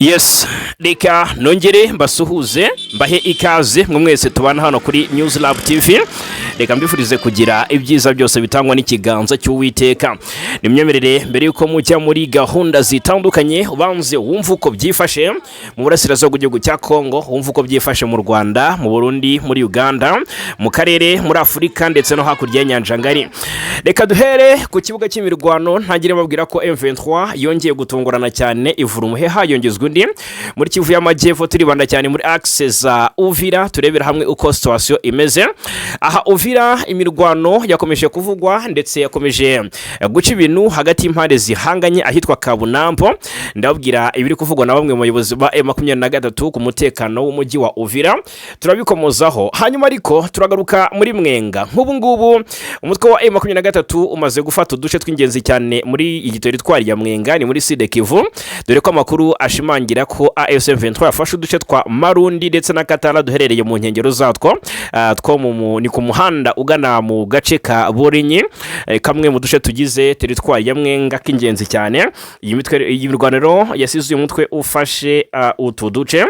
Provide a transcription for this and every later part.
Yes, reka nongere mbasuhuze, mbahe ikaze mwe mwese tubana hano kuri News Lab TV. Reka mbifurize kugira ibyiza byose bitangwa n'ikiganza cy'Uwiteka. Nimyemerere, mbere yuko mujya muri gahunda zitandukanye, ubanze wumve uko byifashe mu burasirazuba bw'igihugu cya Kongo, wumve uko byifashe mu Rwanda, mu Burundi, muri Uganda, mu karere, muri Afurika ndetse no hakurya y'inyanja ngari. Reka duhere ku kibuga cy'imirwano, ntangire babwira ko M23 yongeye gutungurana cyane, ivura umuheha yongezwa undi muri Kivu y'Amajyepfo. Turibanda cyane muri axe za Uvira, turebera hamwe uko situation imeze aha Uvira. Imirwano yakomeje kuvugwa ndetse yakomeje guca ibintu hagati y'impande zihanganye ahitwa Kabunambo. Ndababwira ibiri kuvugwa na bamwe mu bayobozi ba M23 ku mutekano w'umujyi wa Uvira, turabikomozaho. Hanyuma ariko turagaruka muri Mwenga. Nk'ubu ngubu umutwe wa M23 umaze gufata uduce tw'ingenzi cyane muri iyi teritwari ya Mwenga, ni muri Sud Kivu, dore ko amakuru ashimangira ko AFC M23 yafashe uduce twa Marundi ndetse na Katana duherereye mu nkengero zatwo, two ni ku muhanda ugana mu gace ka Borinyi, kamwe mu duce tugize teritwari ya Mwenga k'ingenzi cyane. Iyi mitwe, iyi mirwano rero yasize uyu mutwe ufashe utu duce,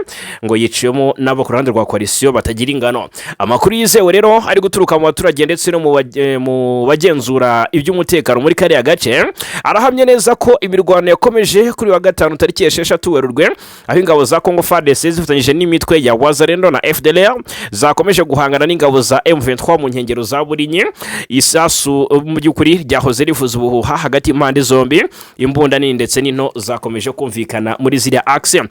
ngo yiciyemo n'abo ku ruhande rwa coalition batagira ingano. Amakuru yizewe rero ari guturuka mu baturage ndetse no mu bagenzura iby'umutekano muri kariya gace arahamya neza ko imirwano yakomeje kuri wa gatanu tariki 6 Werurwe, aho ingabo za Congo FARDC zifatanyije n'imitwe ya Wazalendo na FDLR zakomeje guhangana n'ingabo za M23 mu nkengero za Burinyi. Isasu mu by'ukuri ryahoze rivuza ubuhuha hagati y'impande zombi, imbunda nini ndetse n'into zakomeje kumvikana muri ziriya axe.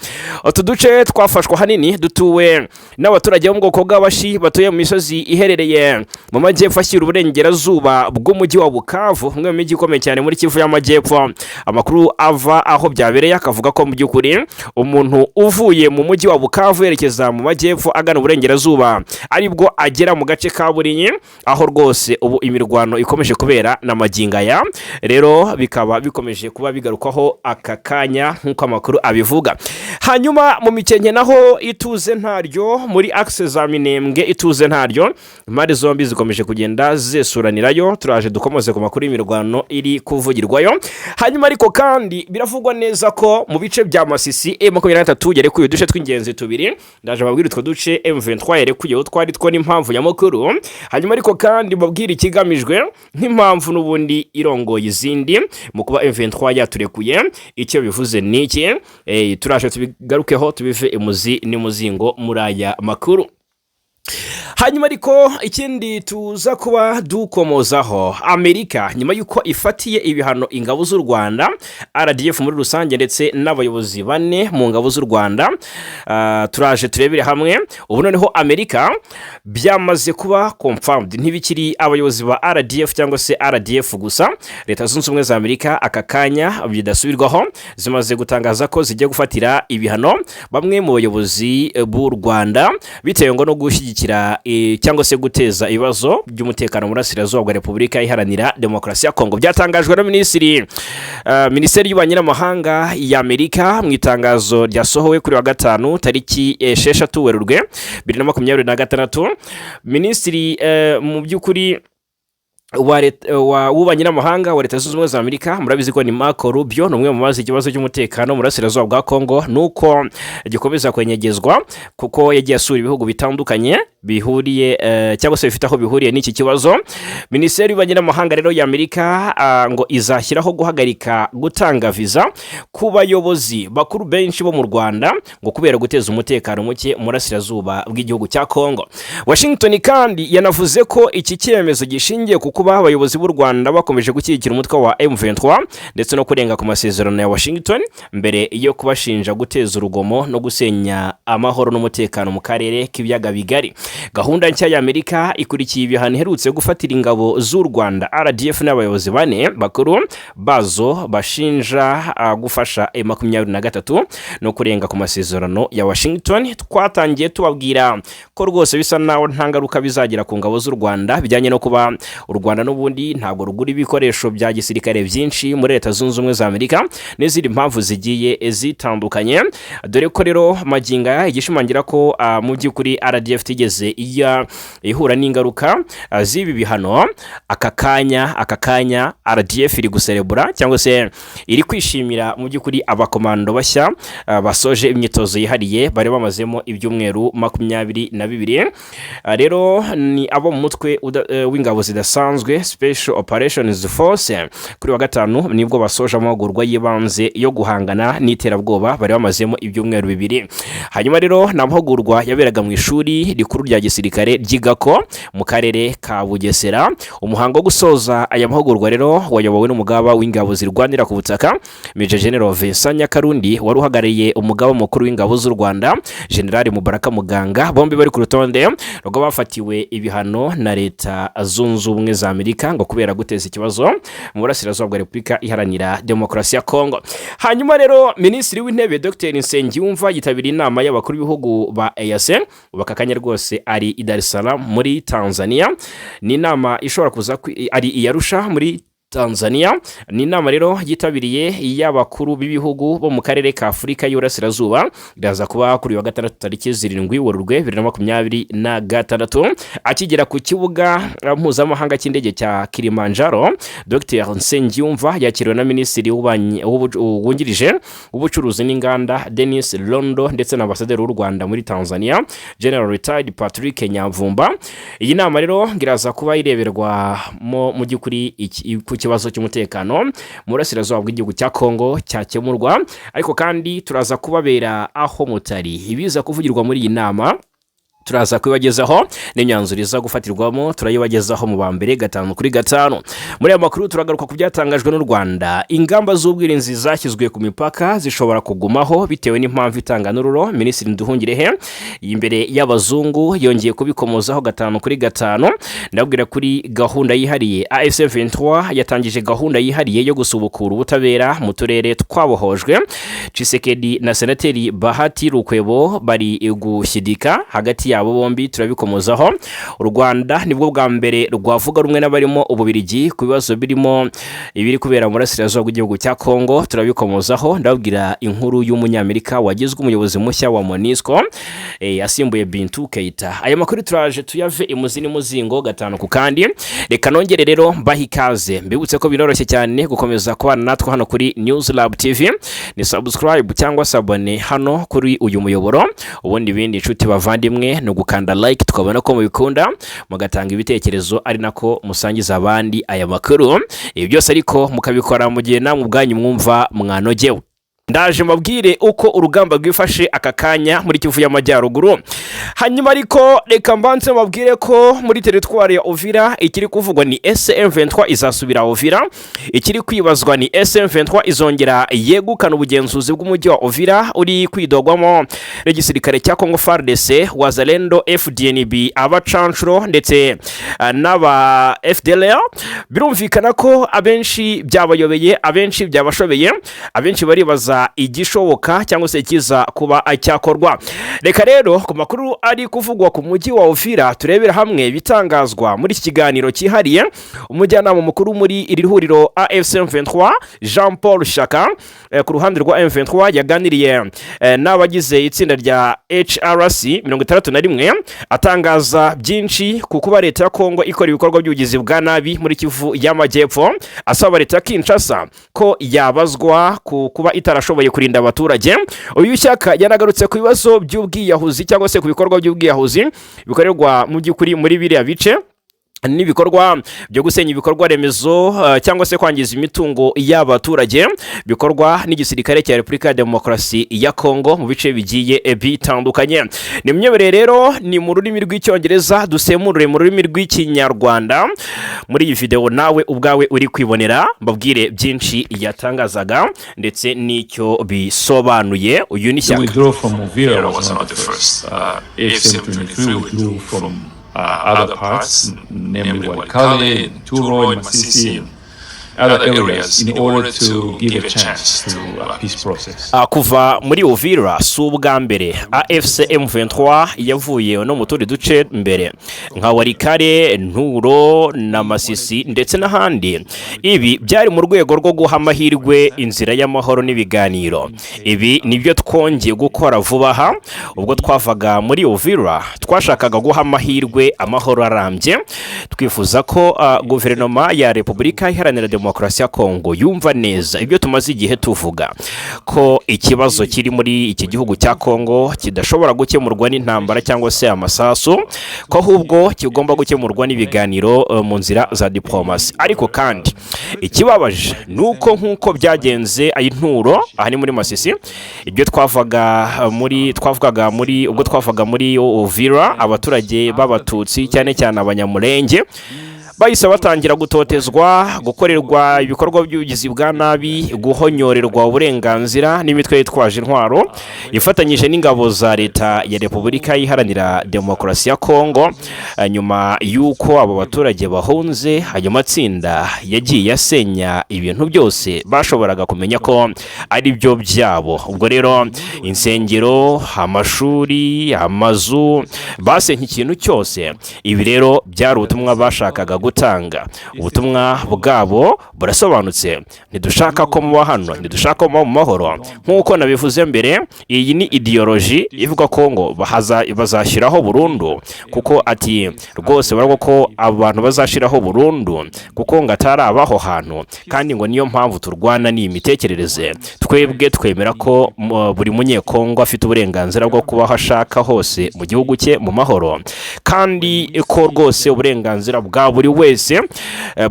Utu duce twafashwe ahanini dutuwe n'abaturage bo mu bwoko bw'Abashi batuye mu misozi iherereye mu majyepfo ashyira uburengerazuba bw'umujyi wa Bukavu, umwe mu mijyi ikomeye cyane muri Kivu y'Amajyepfo. Amakuru ava aho byabereye akavuga ko mu by'ukuri umuntu uvuye mu mujyi wa Bukavu yerekeza mu majyepfo agana uburengerazuba aribwo agera mu gace ka Burinyi, aho rwose ubu imirwano ikomeje kubera na magingo aya. Rero bikaba bikomeje kuba bigarukwaho aka kanya nk'uko amakuru abivuga. Hanyuma mu Mikenke naho ituze ntaryo, muri axe za Minembwe ituze ntaryo, impande zombi zikomeje kugenda zesuranirayo. Turaje dukomoze ku makuru y'imirwano iri kuvugirwayo. Hanyuma ariko kandi biravugwa neza ko mu bice bya Masisi M23 yarekuye uduce tw'ingenzi tubiri. Ndaje mbabwire utwo duce M23 yarekuye utwo ari two n'impamvu nyamukuru. Hanyuma ariko kandi mbabwire ikigamijwe nk'impamvu n'ubundi irongoye izindi mu kuba M23 yaturekuye, icyo bivuze ni iki? Turaje tubigarukeho, tubive imuzi n'imuzingo muri aya makuru. Hanyuma ariko ikindi tuza kuba dukomozaho, Amerika nyuma y'uko ifatiye ibihano ingabo z'u Rwanda, RDF muri rusange, ndetse n'abayobozi bane mu ngabo z'u Rwanda, turaje turebere hamwe. Ubu noneho Amerika byamaze kuba confirmed, ntibikiri abayobozi ba RDF cyangwa se RDF gusa. Leta Zunze Ubumwe za Amerika aka kanya bidasubirwaho zimaze gutangaza ko zigiye gufatira ibihano bamwe mu bayobozi b'u Rwanda, bitewe ngo no gushyigikira cyangwa se guteza ibibazo by'umutekano mu burasirazuba bwa Repubulika Iharanira Demokarasi ya Kongo. Byatangajwe na minisiteri y'ububanyi n'amahanga y'Amerika mu itangazo ryasohowe kuri wa gatanu tariki 6 Werurwe 2026. Minisitiri mu by'ukuri wa w'ububanyi n'amahanga wa Leta Zunze Ubumwe za Amerika, murabizi ko ni Marco Rubio, ni umwe mu bazi ikibazo cy'umutekano mu burasirazuba bwa Kongo nuko gikomeza kwenyegezwa, kuko yagiye asura ibihugu bitandukanye bihuriye cyangwa se bifite aho bihuriye n'iki kibazo. Minisiteri y'ububanyi n'amahanga rero y'Amerika ngo izashyiraho guhagarika gutanga viza ku bayobozi bakuru benshi bo mu Rwanda, ngo kubera guteza umutekano muke mu burasirazuba bw'igihugu cya Kongo. Washington kandi yanavuze ko iki cyemezo gishingiye ku kuba abayobozi b'u Rwanda bakomeje gushyigikira umutwe wa M23 ndetse no kurenga ku masezerano ya Washington, mbere yo kubashinja guteza urugomo no gusenya amahoro n'umutekano mu karere k'ibiyaga bigari. Gahunda nshya y'Amerika ikurikiye ibihano iherutse gufatira ingabo z'u Rwanda, RDF, n'abayobozi bane bakuru bazo bashinja gufasha M23 no kurenga ku masezerano ya Washington. Twatangiye tubabwira ko rwose bisa naho nta ngaruka bizagira ku ngabo z'u Rwanda, bijyanye no kuba u Rwanda n'ubundi ntabwo rugura ibikoresho bya gisirikare byinshi muri Leta Zunze Ubumwe za Amerika n'izindi mpamvu zigiye zitandukanye. Dore ko rero magingo aya igishimangira ko mu by'ukuri RDF itigeze itigeze ihura n'ingaruka z'ibi bihano. Aka kanya RDF iri guserebura cyangwa se iri kwishimira mu by'ukuri abakomando bashya basoje imyitozo yihariye bari bamazemo ibyumweru 22. Rero ni abo mu mutwe w'ingabo zidasanzwe, Special Operations Force. Kuri wa gatanu nibwo basoje amahugurwa y'ibanze yo guhangana n'iterabwoba bari bamazemo ibyumweru 2. Hanyuma rero ni amahugurwa yaberaga mu ishuri rikuru rya gisirikare ry'i Gako mu karere ka Bugesera. Umuhango wo gusoza aya mahugurwa rero wayobowe n'umugaba w'ingabo zirwanira ku butaka, Major General Vincent Nyakarundi, wari uhagarariye umugaba mukuru w'ingabo z'u Rwanda, General Mubaraka Muganga. Bombi bari ku rutonde rw'abafatiwe ibihano na Leta Zunze Ubumwe za Amerika ngo kubera guteza ikibazo mu burasirazuba bwa Repubulika Iharanira Demokarasi ya Kongo. Hanyuma rero Minisitiri w'Intebe Dr Nsengiyumva yitabiriye inama y'abakuru b'ibihugu ba EAC. Ubu aka kanya rwose ari i Dar es Salaam muri Tanzania. Ni inama ishobora kuza ari i Arusha muri Tanzania. Ni inama rero yitabiriye y'abakuru b'ibihugu bo mu karere ka Afurika y'Iburasirazuba, iraza kuba kuri uyu wa gatandatu tariki 7 Werurwe 2026. Akigera ku kibuga mpuzamahanga cy'indege cya Kilimanjaro, Dr Nsengiyumva yakiriwe na Minisitiri wungirije w'Ubucuruzi n'Inganda, Denis Londo, ndetse na Ambasaderi w'u Rwanda muri Tanzania, General Retired Patrick Nyamvumba. Iyi nama rero ngo iraza kuba ireberwamo mu by'ukuri ku kibazo cy'umutekano mu burasirazuba bw'igihugu cya Kongo cyakemurwa. Ariko kandi turaza kubabera aho mutari, ibiza kuvugirwa muri iyi nama turaza kubibagezaho, n'imyanzuro iza gufatirwamo turayibagezaho mu ba mbere gatanu kuri gatanu. Muri aya makuru turagaruka ku byatangajwe n'u Rwanda. Ingamba z'ubwirinzi zashyizwe ku mipaka zishobora kugumaho bitewe n'impamvu itanganururo. Minisitiri Nduhungirehe imbere y'abazungu yongeye kubikomozaho gatanu kuri gatanu. Ndabwira kuri gahunda yihariye AFC 23 yatangije, gahunda yihariye yo gusubukura ubutabera mu turere twabohojwe. Tshisekedi na Senateri Bahati Lukwebo bari gushyidika hagati yabo bombi, turabikomozaho. U Rwanda nibwo bwa mbere rwavuga rumwe n'abarimo Ububirigi ku bibazo birimo ibiri kubera mu burasirazuba bw'igihugu cya Kongo, turabikomozaho. Ndababwira inkuru y'Umunyamerika wagizwe umuyobozi mushya wa MONUSCO, asimbuye Bintu Keita. Aya makuru turaje tuyave imuzi n'imuzingo gatanu ku kandi. Reka nongere rero mbahe ikaze, mbibutse ko biroroshye cyane gukomeza kubana natwe hano kuri News Lab TV. Ni subscribe cyangwa s'abonner hano kuri uyu muyoboro, ubundi ibindi, inshuti bavandimwe, ni ugukanda like tukabona ko mubikunda, mugatanga ibitekerezo ari nako musangiza abandi aya makuru. Ibi byose ariko mukabikora mu gihe namwe ubwanyu mwumva mwanogewe. Ndaje mbabwire uko urugamba rwifashe aka kanya muri Kivu y'Amajyaruguru. Hanyuma ariko reka mbanze mbabwire ko muri teritwari ya Uvira ikiri kuvugwa ni SM23 izasubira Uvira. Ikiri kwibazwa ni SM23 izongera yegukana ubugenzuzi bw'umujyi wa Uvira uri kwidogwamo n'igisirikare cya Congo FARDC, Wazalendo, FDNB, abacanshuro ndetse n'aba FDLR. Birumvikana ko abenshi byabayobeye, abenshi byabashobeye, abenshi baribaza igishoboka cyangwa se ikiza kuba cyakorwa. Reka rero ku makuru ari kuvugwa ku mujyi wa Uvira turebera hamwe ibitangazwa muri iki kiganiro cyihariye. Umujyanama mukuru muri iri huriro AFC M23, Jean Paul Shaka, ku ruhande rwa M23, yaganiriye n'abagize itsinda rya HRC 61, atangaza byinshi ku kuba leta ya Kongo ikora ibikorwa by'ubugizi bwa nabi muri Kivu y'Amajyepfo, asaba leta ya Kinshasa ko yabazwa ku kuba itarashoboye kurinda abaturage. Uyu Shyaka yanagarutse ku bibazo by'ubwiyahuzi cyangwa se ku bikorwa by'ubwiyahuzi bikorerwa mu by'ukuri muri biriya bice, n'ibikorwa byo gusenya ibikorwa remezo cyangwa se kwangiza imitungo y'abaturage bikorwa n'igisirikare cya Repubulika ya Demokarasi ya Kongo mu bice bigiye bitandukanye. Ni myemerere rero ni mu rurimi rw'Icyongereza, dusemurure mu rurimi rw'Ikinyarwanda muri iyi videwo nawe ubwawe uri kwibonera, mbabwire byinshi yatangazaga ndetse n'icyo bisobanuye. Uyu ni The Shyaka. withdrawal from Uvira Uvira was was not the first. AFC M23 withdrew from other parts, namely Walikale, Turo, and Masisi, other areas in order to give a chance to a peace process. Kuva muri Uvira si ubwa mbere. AFC M23 yavuye no mu tundi duce mbere nka Walikale, Nturo na Masisi ndetse n'ahandi. Ibi byari mu rwego rwo guha amahirwe inzira y'amahoro n'ibiganiro. Ibi nibyo twongeye gukora vuba aha. Ubwo twavaga muri Uvira, twashakaga guha amahirwe amahoro arambye. Twifuza ko guverinoma ya Repubulika Iharanira Demokarasi ya Kongo yumva neza ibyo tumaze igihe tuvuga, ko ikibazo kiri muri iki gihugu cya Kongo kidashobora gukemurwa n'intambara cyangwa se amasasu, ko ahubwo kigomba gukemurwa n'ibiganiro mu nzira za diplomasi. Ariko kandi ikibabaje ni uko, nk'uko byagenze i Nturo, aha ni muri Masisi, ibyo twavaga muri twavugaga muri ubwo twavaga muri Uvira, abaturage b'Abatutsi, cyane cyane Abanyamulenge, bahise batangira gutotezwa, gukorerwa ibikorwa by'ubugizi bwa nabi, guhonyorerwa uburenganzira n'imitwe yitwaje intwaro ifatanyije n'ingabo za leta ya Repubulika Iharanira Demokarasi ya Kongo. Nyuma y'uko abo baturage bahunze, ayo matsinda yagiye asenya ibintu byose bashoboraga kumenya ko ari byo byabo. Ubwo rero insengero, amashuri, amazu, basenye ikintu cyose. Ibi rero byari ubutumwa bashakaga gutanga. Ubutumwa bwabo burasobanutse: ntidushaka ko muba hano, ntidushaka ko muba mu mahoro. Nk'uko nabivuze mbere, iyi ni idéologie ivuga ko ngo bazashyiraho burundu, kuko ati rwose baravuga ko abantu bazashyiraho burundu kuko ngo atari abaho hantu, kandi ngo niyo mpamvu turwana n'iyi mitekerereze. Twebwe twemera ko buri Munyekongo afite uburenganzira bwo kuba aho ashaka hose mu gihugu cye mu mahoro, kandi ko rwose uburenganzira bwa buri wese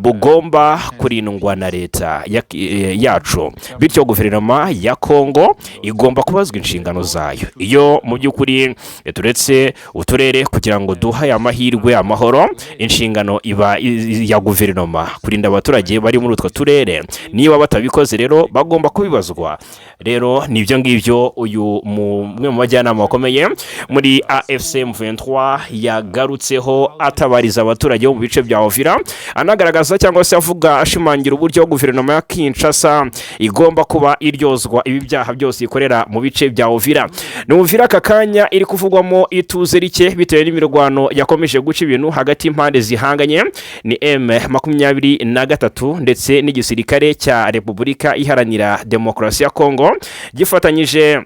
bugomba kurindwa na leta yacu. Bityo guverinoma ya Kongo igomba kubazwa inshingano zayo. Iyo mu by'ukuri turetse uturere kugira ngo duhe amahirwe amahoro, inshingano iba iya guverinoma kurinda abaturage bari muri utwo turere. Niba batabikoze rero, bagomba kubibazwa. Rero nibyo ngibyo uyu umwe mu bajyanama bakomeye muri AFC M23 yagarutseho, atabariza abaturage bo mu bice bya Uvira, anagaragaza cyangwa se avuga, ashimangira uburyo guverinoma ya Kinshasa igomba kuba iryozwa ibi byaha byose ikorera mu bice bya Uvira. Ni Uvira aka kanya iri kuvugwamo ituze rike bitewe n'imirwano yakomeje guca ibintu hagati y'impande zihanganye, ni M23 ndetse n'igisirikare cya Repubulika Iharanira Demokarasi ya Kongo gifatanyije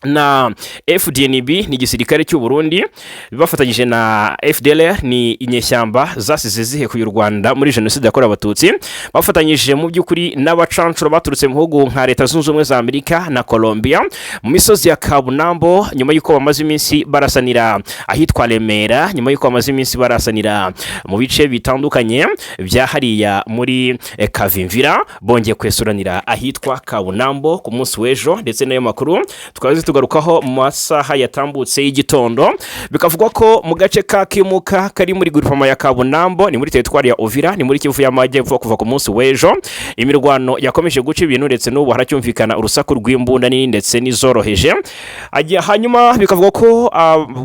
na FDNB, ni igisirikare cy'u Burundi, bafatanyije na FDLR, ni inyeshyamba zasize zihekuye u Rwanda muri jenoside yakorewe Abatutsi, bafatanyije mu by'ukuri n'abacancuro baturutse mu bihugu nka Leta Zunze Ubumwe za Amerika na Colombia mu misozi ya Kabunambo, nyuma y'uko bamaze iminsi barasanira ahitwa Remera, nyuma y'uko bamaze iminsi barasanira mu bice bitandukanye bya hariya muri Kavimvira, bongeye kwesuranira ahitwa Kabunambo ku munsi w'ejo. Ndetse n'ayo makuru tukaba tugarukaho mu masaha yatambutse y'igitondo. Bikavugwa ko mu gace ka Kimuka kari muri groupement ya Kabunambo, ni muri teritwari ya Uvira, ni muri Kivu y'Amajyepfo, kuva ku munsi w'ejo imirwano yakomeje guca ibintu, ndetse n'ubu haracyumvikana urusaku rw'imbunda nini ndetse n'izoroheje. Hanyuma bikavuga ko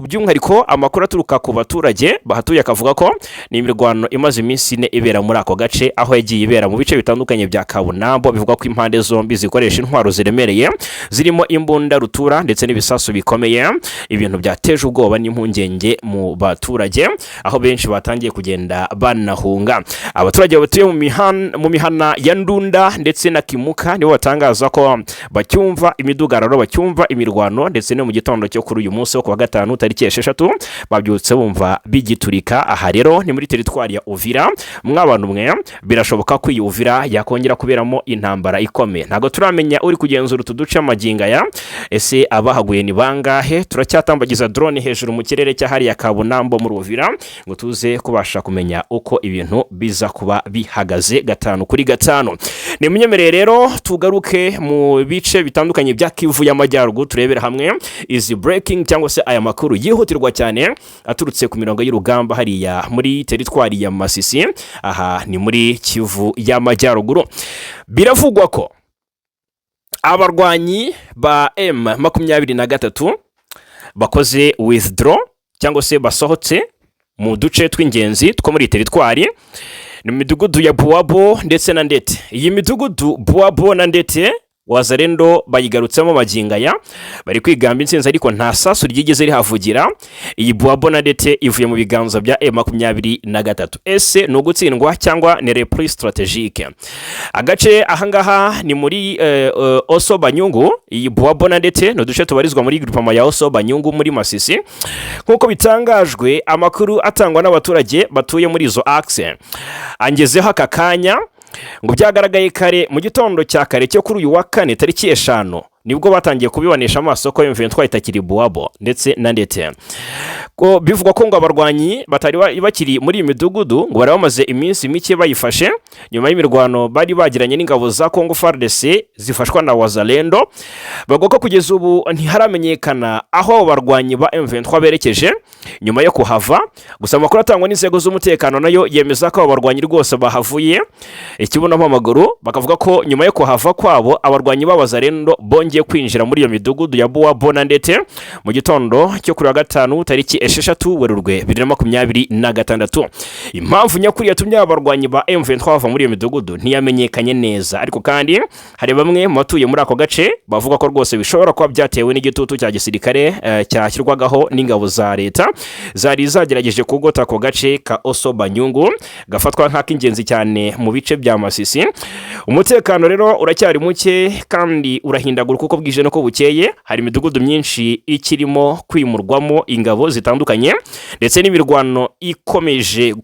by'umwihariko amakuru aturuka ku baturage bahatuye akavuga ko ni imirwano imaze iminsi 4 ibera muri ako gace, aho yagiye ibera mu bice bitandukanye bya Kabunambo. Bivugwa ko impande zombi zikoresha intwaro ziremereye zirimo imbunda rutura ndetse n'ibisasu bikomeye, ibintu byateje ubwoba n'impungenge mu baturage, aho benshi batangiye kugenda banahunga. Abaturage batuye mu mihana ya Ndunda ndetse na Kimuka nibo batangaza ko bacyumva imidugararo, bacyumva imirwano, ndetse no mu gitondo cyo kuri uyu munsi wo kuwa gatanu tariki 6 babyutse bumva bigiturika. Aha rero ni muri teritwari ya Uvira. Mw'abantu mwe, birashoboka ko iyi Uvira yakongera kuberamo intambara ikomeye. Ntabwo turamenya uri kugenzura utu duce amagingo aya. Ese abahaguye ni bangahe? Turacyatambagiza drone hejuru mu kirere cya hariya Kabunambo muri Uvira ngo tuze kubasha kumenya uko ibintu biza kuba bihagaze gatanu kuri gatanu. Ni munyemerere rero tugaruke mu bice bitandukanye bya Kivu y'Amajyaruguru, turebere hamwe izi breaking cyangwa se aya makuru yihutirwa cyane aturutse ku mirongo y'urugamba hariya muri teritwari ya Masisi. Aha ni muri Kivu y'Amajyaruguru. Biravugwa ko abarwanyi ba M23 bakoze withdraw cyangwa se basohotse mu duce tw'ingenzi two muri teritwari. Ni mu midugudu ya Buwabo ndetse na Ndete. Iyi midugudu Buwabo na Ndete, Wazalendo bayigarutsemo magingo aya, bari kwigamba intsinzi, ariko nta sasu ryigeze rihavugira. Iyi Buwabo na Ndete ivuye mu biganza bya M23. Ese ni ugutsindwa cyangwa ni repli stratégique? Agace ahangaha ni muri Oso Banyungu. Iyi Buwabo na Ndete ni uduce tubarizwa muri groupement ya Oso Banyungu muri Masisi. Nk'uko bitangajwe, amakuru atangwa n'abaturage batuye muri izo axe angezeho aka kanya, ngo byagaragaye kare mu gitondo cya kare cyo kuri uyu wa kane tariki 5, nibwo batangiye kubibonesha amaso ko M23 itakiri Buwabo ndetse na Ndete. Ko bivugwa ko ngo abarwanyi batari bakiri muri iyi midugudu, ngo bari bamaze iminsi mike bayifashe nyuma y'imirwano bari bagiranye n'ingabo za Congo FARDC zifashwa na Wazalendo. Bavuga ko kugeza ubu ntiharamenyekana aho abo barwanyi ba M23 berekeje nyuma yo kuhava. Gusa amakuru atangwa n'inzego z'umutekano nayo yemeza ko abo barwanyi rwose bahavuye ikibuno amaguru, bakavuga ko nyuma yo kuhava kwabo, abarwanyi b'Abazalendo bongeye kwinjira muri iyo midugudu ya Buwabo na Ndete mu gitondo cyo kuri wa gatanu tariki 6 Werurwe 2026. Impamvu nyakuri yatumye aba barwanyi ba M23 bava muri iyo midugudu ntiyamenyekanye neza, ariko kandi hari bamwe mu batuye muri ako gace bavuga ko rwose bishobora kuba byatewe n'igitutu cya gisirikare cyashyirwagaho n'ingabo za leta zari zagerageje kugota ako gace ka Oso Banyungu, gafatwa nk'ak'ingenzi cyane mu bice bya Masisi. Umutekano rero uracyari muke kandi urahindagurika uko bwije n'uko bukeye. Hari imidugudu myinshi ikirimo kwimurwamo ingabo zitandukanye, ndetse n'imirwano ikomeje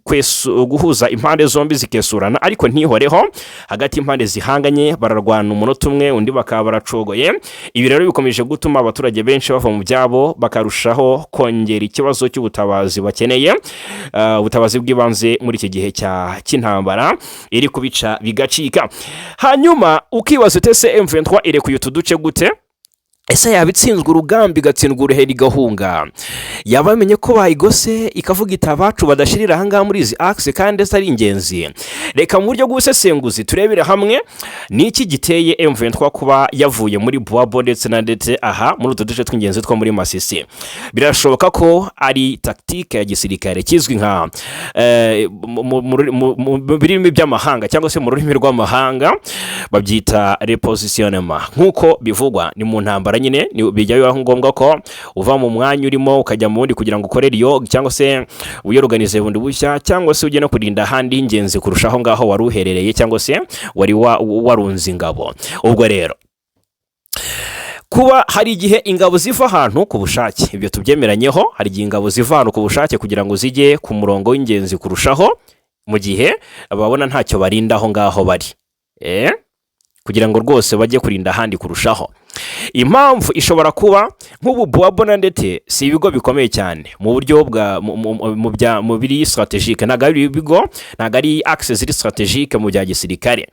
guhuza impande zombi zikesurana ariko ntihoreho. Hagati y'impande zihanganye bararwana umunota umwe, undi bakaba baracogoye. Ibi rero bikomeje gutuma abaturage benshi bava mu byabo, bakarushaho kongera ikibazo cy'ubutabazi bakeneye, ubutabazi bw'ibanze muri iki gihe cy'intambara iri kubica bigacika. Hanyuma ukibaza uti: ese M23 irekuye utu duce gute? Ese yaba itsinzwe urugamba, igatsindwa uruheri, igahunga? Yaba yamenye ko bayigose, ikavuga iti: "Abacu badashirira ahangaha muri izi axe kandi ese ari ingenzi"? Reka mu buryo bw'ubusesenguzi turebere hamwe ni iki giteye M23 kuba yavuye muri Buwabo ndetse na Ndetse, aha muri utu duce tw'ingenzi two muri Masisi. Birashoboka ko ari tactique ya gisirikare kizwi nka mu birimi by'amahanga, cyangwa se mu rurimi rw'amahanga babyita repositionnement. Nk'uko bivugwa, ni mu ntambara nyine bijya bibaho ngombwa ko uva mu mwanya urimo ukajya mu wundi kugira ngo ukore iyo, cyangwa se wiyoruganize bundi bushya, cyangwa se ujye no kurinda ahandi h'ingenzi kurusha aho ngaho wari uherereye, cyangwa se wari warunze ingabo. Ubwo rero kuba hari igihe ingabo ziva ahantu ku bushake, ibyo tubyemeranyeho. Hari igihe ingabo ziva ahantu ku bushake kugira ngo zijye ku murongo w'ingenzi kurushaho, mu gihe babona ntacyo barinda aho ngaho bari, kugira ngo rwose bajye kurinda ahandi kurushaho. Impamvu ishobora kuba nk'ubu Buwabo na Ndete si ibigo bikomeye cyane mu buryo bwa mu biri stratégique. Ntabwo ari ibigo, ntabwo ari axe ziri stratégique mu bya gisirikare.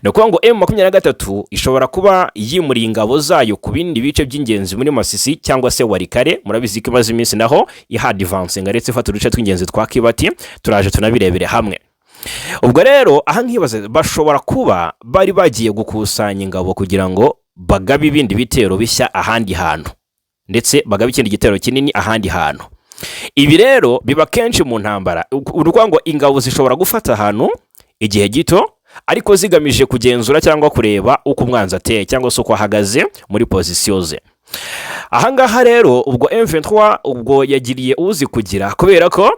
Ni ukuvuga ngo M23 ishobora kuba yimuriye ingabo zayo ku bindi bice by'ingenzi muri Masisi cyangwa se Walikale. Murabizi ko imaze iminsi naho ihadivansinga, ndetse ifata uduce tw'ingenzi twa Kibati. Turaje tunabirebere hamwe. Ubwo rero aha nkibaza, bashobora kuba bari bagiye gukusanya ingabo kugira ngo bagabe ibindi bitero bishya ahandi hantu, ndetse bagabe ikindi gitero kinini ahandi hantu. Ibi rero biba kenshi mu ntambara. Ni ukuvuga ngo ingabo zishobora gufata ahantu igihe gito, ariko zigamije kugenzura cyangwa kureba uko umwanzi ateye, cyangwa se uko ahagaze muri position ze. Ahangaha rero ubwo M23 ubwo yagiriye uzi kugira, kubera ko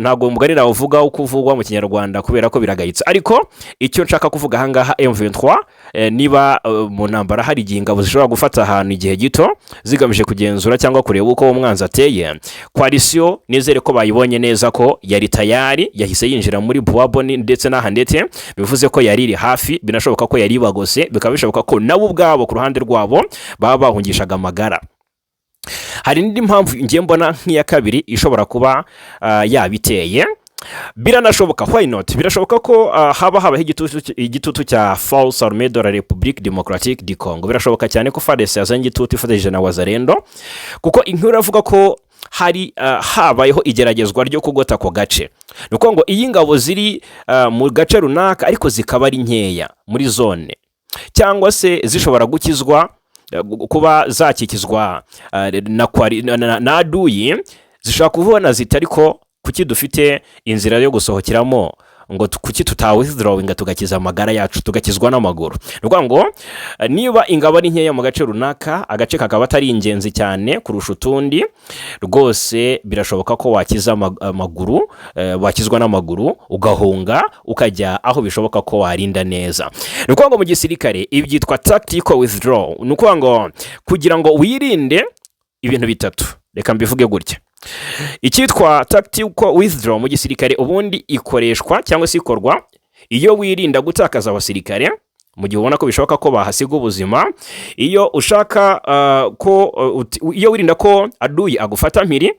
ntabwo umugani uvuga uko uvugwa mu Kinyarwanda, kubera ko biragayitse. Ariko icyo nshaka kuvuga ahangaha, M23 niba mu ntambara hari igihe ingabo zishobora gufata ahantu igihe gito zigamije kugenzura cyangwa kureba uko umwanzi ateye, coalition nizere ko bayibonye neza ko yari tayari, yahise yinjira muri Buwaboni ndetse n'aha ndetse bivuze ko yari iri hafi. Binashoboka ko yari ibagose, bikaba bishoboka ko nabo ubwabo ku ruhande rwabo baba bahungishaga amagara. Hari n'indi mpamvu ngiye mbona nk'iya kabiri ishobora kuba yabiteye. Biranashoboka, why not, birashoboka ko haba habaho igitutu cya Force Armée de la République Démocratique du Congo. Birashoboka cyane ko FARDC yazanye igitutu ifatanyije na Wazalendo, kuko inkuru iravuga ko hari habayeho igeragezwa ryo kugota ako gace. Ni ukuvuga ngo iyo ingabo ziri mu gace runaka ariko zikaba ari nkeya muri zone, cyangwa se zishobora gukizwa kuba zakikizwa na aduyi, zishobora kubona ziti: "Ariko kuki dufite inzira yo gusohokeramo Ngo kuki tutawithdrawinga tugakiza amagara yacu, tugakizwa n'amaguru? Ni ukuvuga ngo niba ingabo ari nkeya mu gace runaka, agace kakaba atari ingenzi cyane kurusha utundi, rwose birashoboka ko wakiza amaguru, wakizwa n'amaguru, ugahunga, ukajya aho bishoboka ko warinda neza. Ni ukuvuga ngo mu gisirikare ibi byitwa tactical withdraw. Ni ukuvuga ngo kugira ngo wirinde ibintu bitatu, reka mbivuge gutya: icyitwa tactical withdraw mu gisirikare ubundi ikoreshwa cyangwa se ikorwa iyo wirinda gutakaza abasirikare mu gihe ubona ko bishoboka ko bahasiga ubuzima, iyo ushaka ko iyo wirinda ko aduyi agufata mpiri.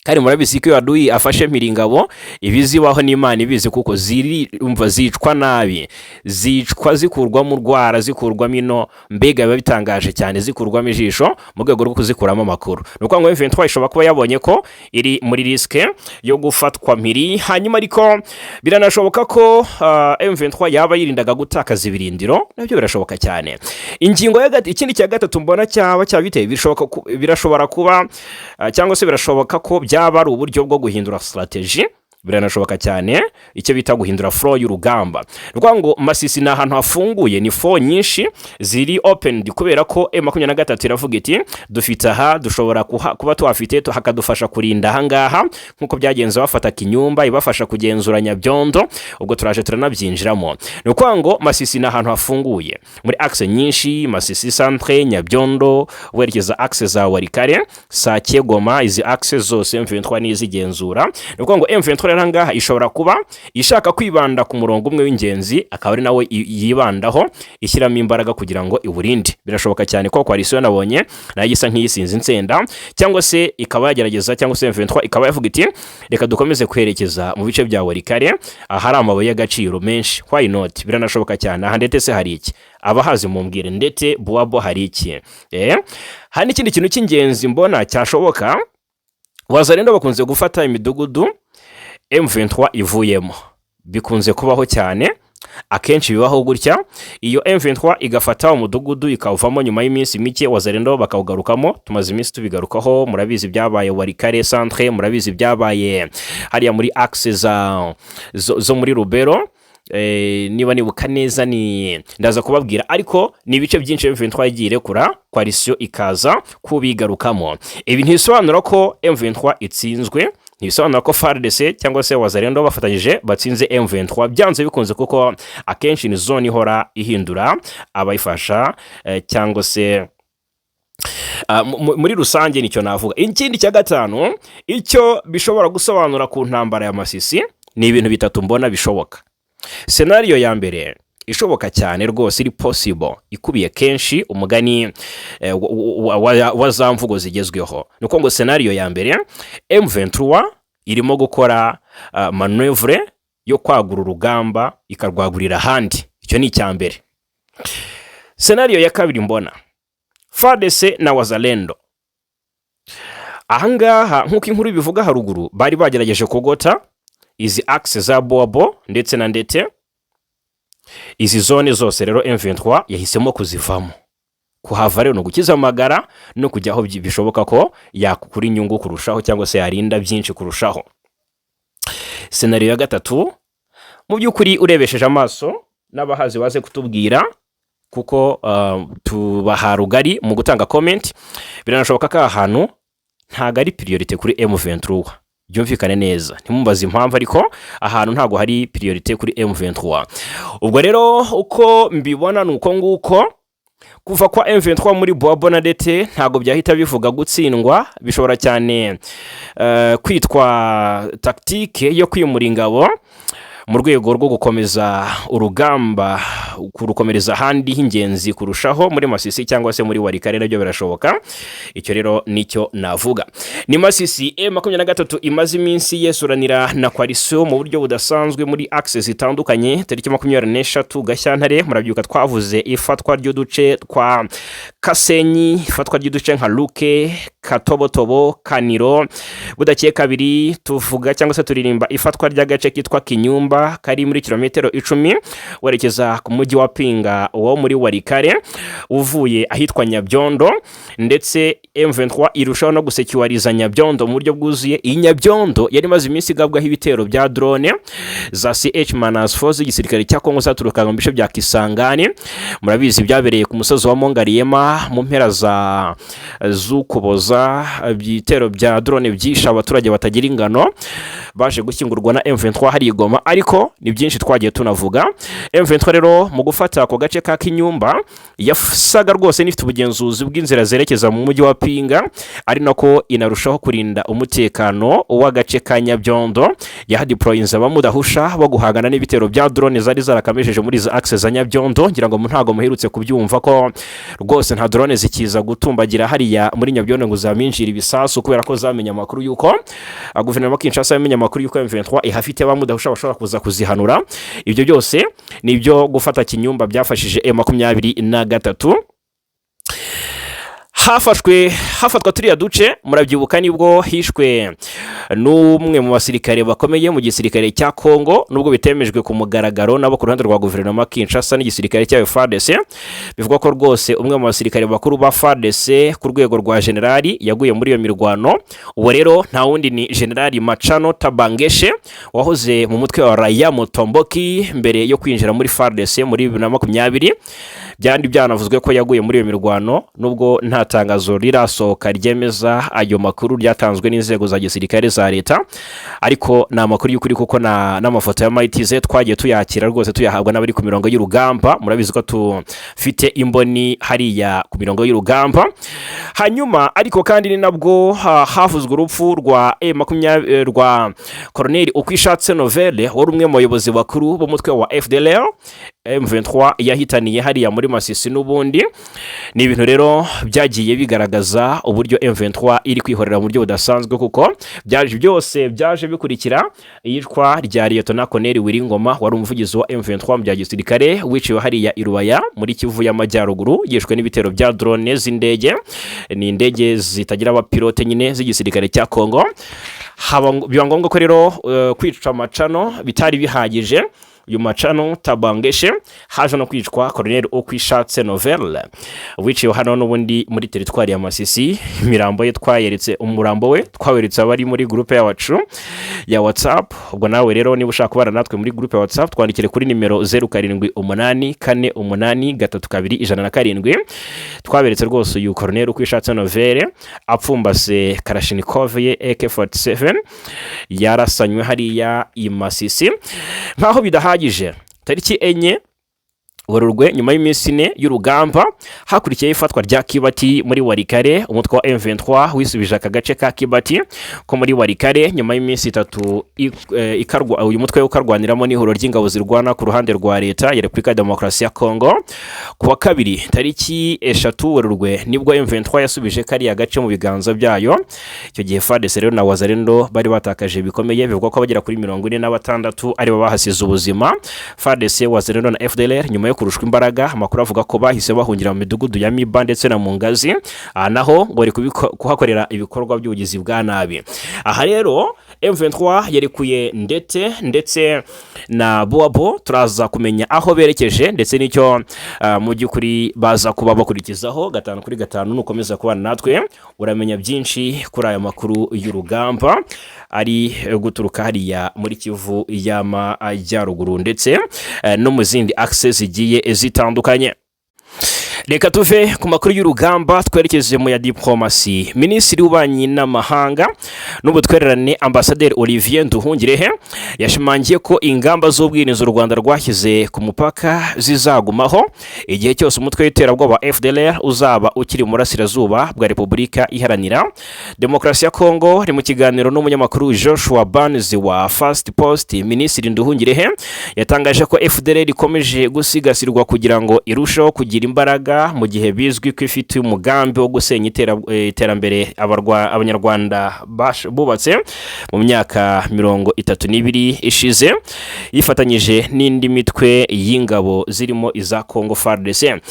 Kandi murabizi ko iyo aduyi afashe mpiri ingabo, ibizibaho n'Imana ibizi, kuko ziri umva zicwa nabi, zicwa zikurwamo urwara, zikurwamo ino, mbega biba bitangaje cyane, zikurwamo ijisho mu rwego rwo kuzikuramo amakuru. Ni ukuvuga ngo M23 ishobora kuba yabonye ko iri muri risque yo gufatwa mpiri. Hanyuma ariko biranashoboka ko M23 yaba yirindaga gutakaza ibirindiro, nabyo birashoboka cyane. Ingingo ya ikindi cya gatatu mbona cyaba cyabiteye, birashobora kuba cyangwa se birashoboka ko byaba ari uburyo bwo guhindura strategy. Biranashoboka cyane, icyo bita guhindura flow y'urugamba. Ni ukuvuga ngo Masisi ni ahantu hafunguye, ni front nyinshi ziri opened, kubera ko M23 iravuga iti: "Dufite aha dushobora kuba tuhafite, hakadufasha kurinda ahangaha," nk'uko byagenze bafata Kinyumba, ibafasha kugenzura Nyabyondo. Ubwo turaje turanabyinjiramo. Ni ukuvuga ngo Masisi ni ahantu hafunguye muri axe nyinshi: Masisi centre, Nyabyondo, werekeza axe za Walikale, Sake, Goma. Izi axe zose M23 nizigenzura. Ni ukuvuga ngo M23 rero ahangaha ishobora kuba ishaka kwibanda ku murongo umwe w'ingenzi, akaba ari nawe yibandaho, ishyiramo imbaraga kugira ngo iwurinde. Birashoboka cyane ko coalition nabonye nayo isa nk'iyisinze insenda, cyangwa se ikaba yagerageza, cyangwa se M23 ikaba yavuga iti: "Reka dukomeze kwerekeza mu bice bya Walikale ahari amabuye y'agaciro menshi." Why not? Biranashoboka cyane. Aha ndetse se hari iki? Abahazi mumbwire. Ndetse Buwabo hari iki? Hari n'ikindi kintu cy'ingenzi mbona cyashoboka. Wazalendo bakunze gufata imidugudu M23 ivuyemo, bikunze kubaho cyane. Akenshi bibaho gutya: iyo M23 igafata umudugudu ikawuvamo, nyuma y'iminsi mike Wazalendo bakawugarukamo. Tumaze iminsi tubigarukaho. Murabizi byabaye Walikale centre, murabizi byabaye hariya muri axe za zo muri Lubero. Niba nibuka neza, ni ndaza kubabwira, ariko ni ibice byinshi M23 yagiye irekura, coalition ikaza kubigarukamo. Ibi ntibisobanura ko M23 itsinzwe, ntibisobanura ko FARDC cyangwa se Wazalendo bafatanyije batsinze M23 byanze bikunze, kuko akenshi ni zone ihora ihindura abayifasha, cyangwa se muri rusange nicyo navuga. Ikindi cya gatanu, icyo bishobora gusobanura ku ntambara ya Masisi, ni ibintu bitatu mbona bishoboka. Scenario ya mbere ishoboka cyane rwose, iri possible, ikubiye kenshi umugani wa za mvugo zigezweho, ni uko ngo scenario ya mbere, M23 irimo gukora manœuvre yo kwagura urugamba, ikarwagurira ahandi. Icyo ni icya mbere. Scenario ya kabiri mbona, FARDC na Wazalendo ahangaha, nk'uko inkuru ibivuga haruguru, bari bagerageje kugota izi axe za Bobo ndetse na Ndete. Izi zone zose rero M23 yahisemo kuzivamo. Kuhava rero ni ugukiza amagara no kujya aho bishoboka ko yakukura inyungu kurushaho, cyangwa se yarinda byinshi kurushaho. Scenario ya gatatu, mu by'ukuri urebesheje amaso, n'abahazi baze kutubwira, kuko tubaha rugari mu gutanga comment, biranashoboka ko aha hantu ntabwo ari priorité kuri M23. Byumvikane neza, ntimumbaze impamvu, ariko ahantu ntabwo hari priorité kuri M23. Ubwo rero uko mbibona ni uko nguko. Kuva kwa M23 muri Boabo na Ndete ntabwo byahita bivuga gutsindwa. Bishobora cyane kwitwa tactique yo kwimura ingabo mu rwego rwo gukomeza urugamba, kurukomereza ahandi h'ingenzi kurushaho, muri Masisi cyangwa se muri Walikale, nabyo birashoboka. Icyo rero nicyo navuga. Ni Masisi M23 imaze iminsi yesuranira na coalition mu buryo budasanzwe muri axe zitandukanye. Tariki 23 Gashyantare, murabyuka twavuze ifatwa ry'uduce twa Kasenyi, ifatwa ry'uduce nka Luke, Katobotobo, Kaniro. Budakeye kabiri tuvuga cyangwa se turirimba ifatwa ry'agace kitwa Kinyumba, kari muri kilometero 10 werekeza ku mujyi wa Pinga wo muri Walikale, uvuye ahitwa Nyabyondo. Ndetse M23 irushaho no gusecuwariza. Nyabyondo mu buryo bwuzuye. Iyi Nyabyondo yari imaze iminsi igabwaho ibitero bya drone za CH-4 z'igisirikare cya Kongo zaturukaga mu bice bya Kisangani. Murabizi byabereye ku musozi wa Mont Ngaliema mu mpera za z'Ukuboza, ibitero bya drone byishe abaturage batagira ingano, baje gushyingurwa na M23 hari i Goma, ariko ni byinshi twagiye tunavuga. M23 rero mu gufata ako gace ka Kinyumba yasaga rwose n'ifite ubugenzuzi bw'inzira zerekeza mu mujyi wa Pinga, ari nako inarushaho kurinda umutekano w'agace ka Nyabyondo. Yahadeployinze abamudahusha bo guhangana n'ibitero bya drone zari zarakamejeje muri izo axe za Nyabyondo. Ngira ngo ntabwo muherutse kubyumva ko rwose nta drone zikiza gutumbagira hariya muri Nyabyondo ngo zaminjire ibisasu, kubera ko zamenye amakuru y'uko guverinoma ya Kinshasa yamenye amakuru y'uko M23 ihafite abamudahusha bashobora kuza kuzihanura. Ibyo byose ni ibyo gufata Kinyumba byafashije M23. Hafashwe, hafatwa turiya duce, murabyibuka nibwo hishwe n'umwe mu basirikare bakomeye mu gisirikare cya Kongo, nubwo bitemejwe ku mugaragaro nabo ku ruhande rwa guverinoma Kinshasa n'igisirikare cyayo FARDC. Bivugwa ko rwose umwe mu basirikare bakuru ba FARDC ku rwego rwa generali yaguye muri iyo mirwano. Uwo rero nta wundi ni Generali Machano Tabangeshe, wahoze mu mutwe wa Raia Mutomboki mbere yo kwinjira muri FARDC muri 2020. Byandi byanavuzwe ko yaguye muri iyo mirwano, nubwo nta tangazo rirasohoka ryemeza ayo makuru ryatanzwe n'inzego za gisirikare za leta, ariko ni amakuru y'ukuri kuko n'amafoto ya mayitize twagiye tuyakira rwose, tuyahabwa n'abari ku mirongo y'urugamba. Murabizi ko tufite imboni hariya ku mirongo y'urugamba. Hanyuma ariko kandi ni nabwo havuzwe urupfu rwa M20 rwa Koroneli Ukwishatse Novelle, wari umwe mu bayobozi bakuru b'umutwe wa FDLR M23 yahitaniye hariya muri Masisi. N'ubundi ni ibintu rero byagiye bigaragaza uburyo M23 iri kwihorera mu buryo budasanzwe, kuko byaje byose byaje bikurikira iyicwa rya Liyetona Colonel Willy Ngoma, wari umuvugizi wa M23 mu bya gisirikare, wiciwe hariya i Rubaya muri Kivu y'Amajyaruguru, yishwe n'ibitero bya drone z'indege, ni indege zitagira abapilote nyine z'igisirikare cya Kongo. Haba biba ngombwa ko rero kwica Macano bitari bihagije, uyu Macano Tabangeshe, haje no kwicwa Colonel Ukwishatse Novelle, wiciwe hano n'ubundi muri teritwari ya Masisi. Imirambo ye twayeretse, umurambo we twaweretse abari muri groupe yacu ya WhatsApp. Ubwo nawe rero niba ushaka kubana natwe muri groupe ya WhatsApp, twandikire kuri nimero 0784832107. Twaberetse rwose uyu Colonel Ukwishatse Novelle apfumbase Kalashnikov ye AK47 yarasanywe hariya i Masisi. Nkaho bidahagije, tariki 4 Werurwe, nyuma y'iminsi 4 y'urugamba, hakurikiyeho ifatwa rya Kibati muri Walikale. Umutwe wa M23 wisubije aka gace ka Kibati ko muri Walikale nyuma y'iminsi 3 uyu mutwe ukarwaniramo n'ihuriro ry'ingabo zirwana ku ruhande rwa leta ya Repubulika ya Demokarasi ya Kongo. Ku wa kabiri tariki 3 Werurwe nibwo M23 yasubije kariya gace mu biganza byayo. Icyo gihe FARDC rero na Wazalendo bari batakaje bikomeye, bivugwa ko bagera kuri 46 aribo bahasize ubuzima. FARDC, Wazalendo na FDLR, nyuma yo kurushwa imbaraga, amakuru avuga ko bahise bahungira mu midugudu ya Miba ndetse na Mungazi. Aha naho ngo bari kuhakorera ibikorwa by'ubugizi bwa nabi. Aha rero M23 yarekuye ndetse na Boabo. Turaza kumenya aho berekeje ndetse n'icyo mu by'ukuri baza kuba bakurikizaho gatanu kuri gatanu. Nukomeza kubana natwe uramenya byinshi kuri aya makuru y'urugamba ari guturuka hariya muri Kivu y'Amajyaruguru ndetse no mu zindi axe zigiye zitandukanye. Reka tuve ku makuru y'urugamba twerekeze mu ya diplomasi. Minisitiri w'Ububanyi n'Amahanga n'Ubutwererane, Ambasaderi Olivier Nduhungirehe, yashimangiye ko ingamba z'ubwirinzi u Rwanda rwashyize ku mupaka zizagumaho igihe cyose umutwe w'iterabwoba FDLR uzaba ukiri mu burasirazuba bwa Repubulika Iharanira Demokarasi ya Kongo. Ni mu kiganiro n'umunyamakuru Joshua Barnes wa First Post. Minisitiri Nduhungirehe yatangaje ko FDLR ikomeje gusigasirwa kugira ngo irusheho kugira imbaraga, mu gihe bizwi ko ifite umugambi wo gusenya iterambere Abanyarwanda bubatse mu myaka 32 ishize, yifatanyije n'indi mitwe y'ingabo zirimo iza Congo FARDC.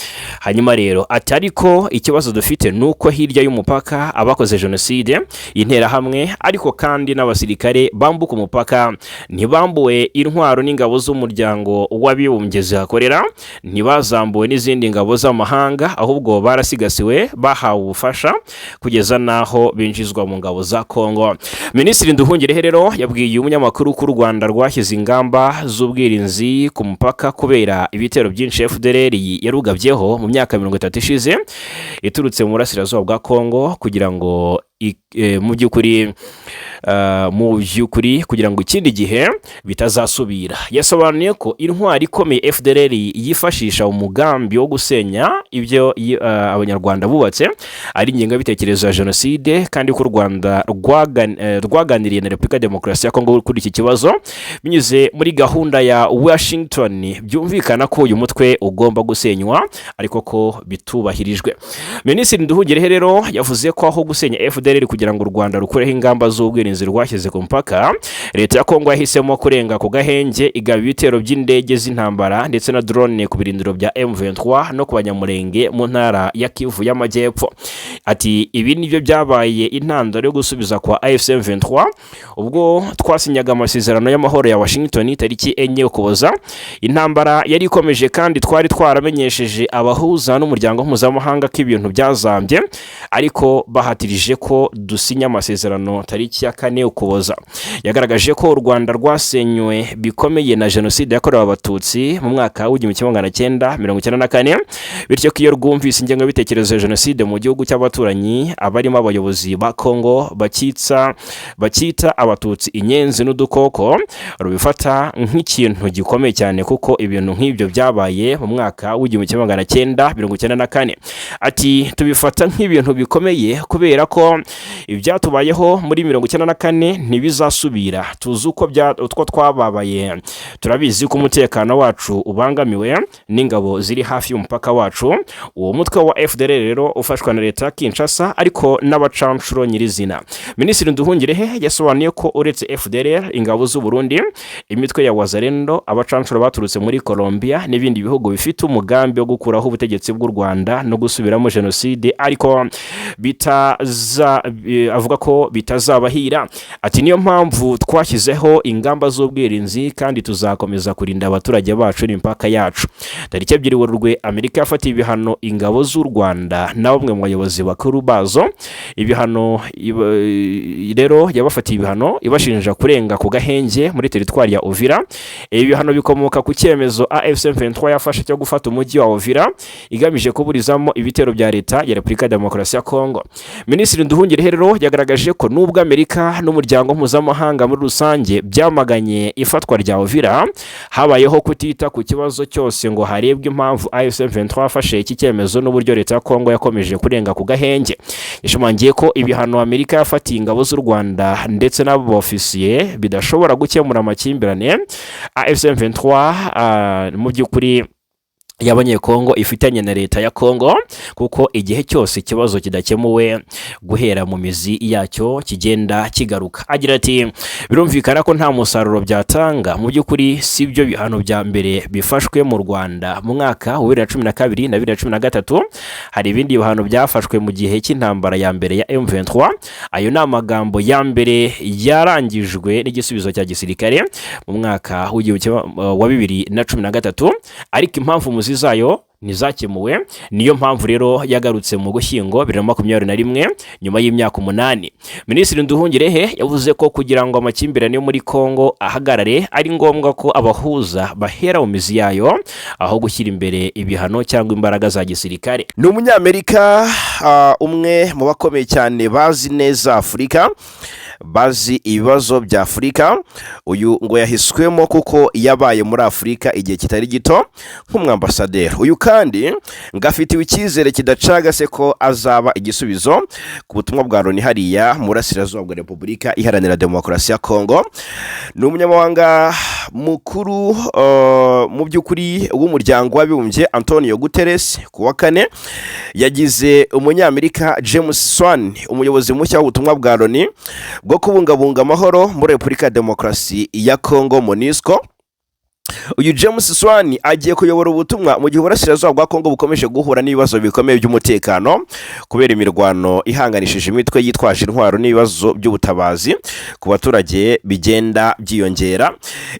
Hanyuma rero ati: "Ariko ikibazo dufite ni uko hirya y'umupaka abakoze jenoside, Interahamwe, ariko kandi n'abasirikare bambuka umupaka ntibambuwe intwaro n'ingabo z'Umuryango w'Abibumbye zihakorera, ntibazambuwe n'izindi ngabo z'amahanga." mahanga, ahubwo barasigasiwe, bahawe ubufasha kugeza n'aho binjizwa mu ngabo za Kongo. Minisitiri Nduhungirehe rero yabwiye umunyamakuru ko u Rwanda rwashyize ingamba z'ubwirinzi ku mupaka kubera ibitero byinshi FDLR yarugabyeho mu myaka 30 ishize iturutse mu burasirazuba bwa Kongo, kugira ngo mu by'ukuri kugira ngo ikindi gihe bitazasubira. Yasobanuye ko intwari ikomeye FDLR yifashisha umugambi wo gusenya ibyo Abanyarwanda bubatse ari ingengabitekerezo ya jenoside, kandi ko u Rwanda rwaganiriye na Repubulika ya Demokarasi ya Kongo kuri iki kibazo binyuze muri gahunda ya Washington. Byumvikana ko uyu mutwe ugomba gusenywa, ariko ko bitubahirijwe. Minisitiri Nduhungirehe rero yavuze ko aho gusenya FDLR kugira ngo u Rwanda rukureho ingamba z'ubwirinzi rwashyize ku mupaka, leta ya Kongo yahisemo kurenga ku gahenge, igaba ibitero by'indege z'intambara ndetse na drone ku birindiro bya M23 no ku Banyamurenge mu ntara ya Kivu y'Amajyepfo. Ati: "Ibi nibyo byabaye intandaro yo gusubiza kwa AFC M23. Ubwo twasinyaga amasezerano y'amahoro ya Washington tariki 4 Ukuboza, intambara yari ikomeje, kandi twari twaramenyesheje abahuza n'umuryango mpuzamahanga ko ibintu byazambye, ariko bahatirije ko dusinya amasezerano tariki ya 4 Ukuboza." Yagaragaje ko u Rwanda rwasenywe bikomeye na jenoside yakorewe Abatutsi mu mwaka w'1994, bityo ko iyo rwumvise ingengabitekerezo ya jenoside mu gihugu cy'abaturanyi, abarimo abayobozi ba Kongo bakitsa bakita Abatutsi inyenzi n'udukoko, rubifata nk'ikintu gikomeye cyane, kuko ibintu nk'ibyo byabaye mu mwaka w'1994. Ati: "Tubifata nk'ibintu bikomeye kubera ko ibyatubayeho muri 94 ntibizasubira. Tuzi uko utwo twababaye, turabizi ko umutekano wacu ubangamiwe n'ingabo ziri hafi y'umupaka wacu." Uwo mutwe wa FDLR rero ufashwa na leta ya Kinshasa, ariko n'abacanshuro nyirizina. Minisitiri Nduhungirehe yasobanuye ko uretse FDLR, ingabo z'u Burundi, imitwe ya Wazalendo, abacanshuro baturutse muri Colombia n'ibindi bihugu bifite umugambi wo gukuraho ubutegetsi bw'u Rwanda no gusubiramo jenoside, ariko bitaza avuga ko bitazabahira. Ati: "Niyo mpamvu twashyizeho ingamba z'ubwirinzi kandi tuzakomeza kurinda abaturage bacu n'imipaka yacu." Tariki 2 Werurwe, Amerika yafatiye ibihano ingabo z'u Rwanda na bamwe mu bayobozi bakuru bazo. Ibihano rero yabafatiye ibihano ibashinja kurenga ku gahenge muri teritwari ya Uvira. Ibi bihano bikomoka ku cyemezo AFC M23 yafashe cyo gufata umujyi wa Uvira, igamije kuburizamo ibitero bya leta ya Repubulika ya Demokarasi ya Kongo. Minisitiri Nduhungirehe rero yagaragaje ko nubwo Amerika n'umuryango mpuzamahanga muri rusange byamaganye ifatwa rya Uvira, habayeho kutita ku kibazo cyose ngo harebwe impamvu AFC M23 yafashe iki cyemezo n'uburyo leta ya Kongo yakomeje kurenga ku gahenge. Yashimangiye ko ibihano Amerika yafatiye ingabo z'u Rwanda ndetse n'abo bofisiye bidashobora gukemura amakimbirane AFC M23 mu by'ukuri y'Abanyekongo ifitanye na leta ya Kongo, kuko igihe cyose ikibazo kidakemuwe guhera mu mizi yacyo kigenda kigaruka. Agira ati: "Birumvikana ko nta musaruro byatanga. Mu by'ukuri si byo bihano bya mbere bifashwe mu Rwanda. Mu mwaka wa 2012 na 2013 hari ibindi bihano byafashwe mu gihe cy'intambara ya mbere ya M23. Ayo ni amagambo ya mbere yarangijwe n'igisubizo cya gisirikare mu mwaka w'igihumbi kimwe wa 2013, ariko impamvu muzi zayo ntizakemuwe. Niyo mpamvu rero yagarutse mu Gushyingo 2021, nyuma y'imyaka 8." Minisitiri Nduhungirehe yavuze ko kugira ngo amakimbirane yo muri Kongo ahagarare, ari ngombwa ko abahuza bahera mu mizi yayo aho gushyira imbere ibihano cyangwa imbaraga za gisirikare. Ni Umunyamerika, umwe mu bakomeye cyane bazi neza Afurika, bazi ibibazo bya Afurika. Uyu ngo yahiswemo kuko yabaye muri Afurika igihe kitari gito nk'umwambasaderi. Uyu kandi ngo afitiwe icyizere kidacagase ko azaba igisubizo ku butumwa bwa Loni hariya mu burasirazuba bwa Repubulika Iharanira Demokarasi ya Kongo. Ni umunyamabanga mukuru mu by'ukuri w'Umuryango w'Abibumbye, Antonio Guterres, ku wa kane yagize Umunyamerika James Swan umuyobozi mushya w'ubutumwa bwa Loni bwo kubungabunga amahoro muri Repubulika ya Demokarasi ya Kongo, MONUSCO. Uyu James Swan agiye kuyobora ubutumwa mu gihe uburasirazuba bwa Kongo bukomeje guhura n'ibibazo bikomeye by'umutekano kubera imirwano ihanganishije imitwe yitwaje intwaro n'ibibazo by'ubutabazi ku baturage bigenda byiyongera.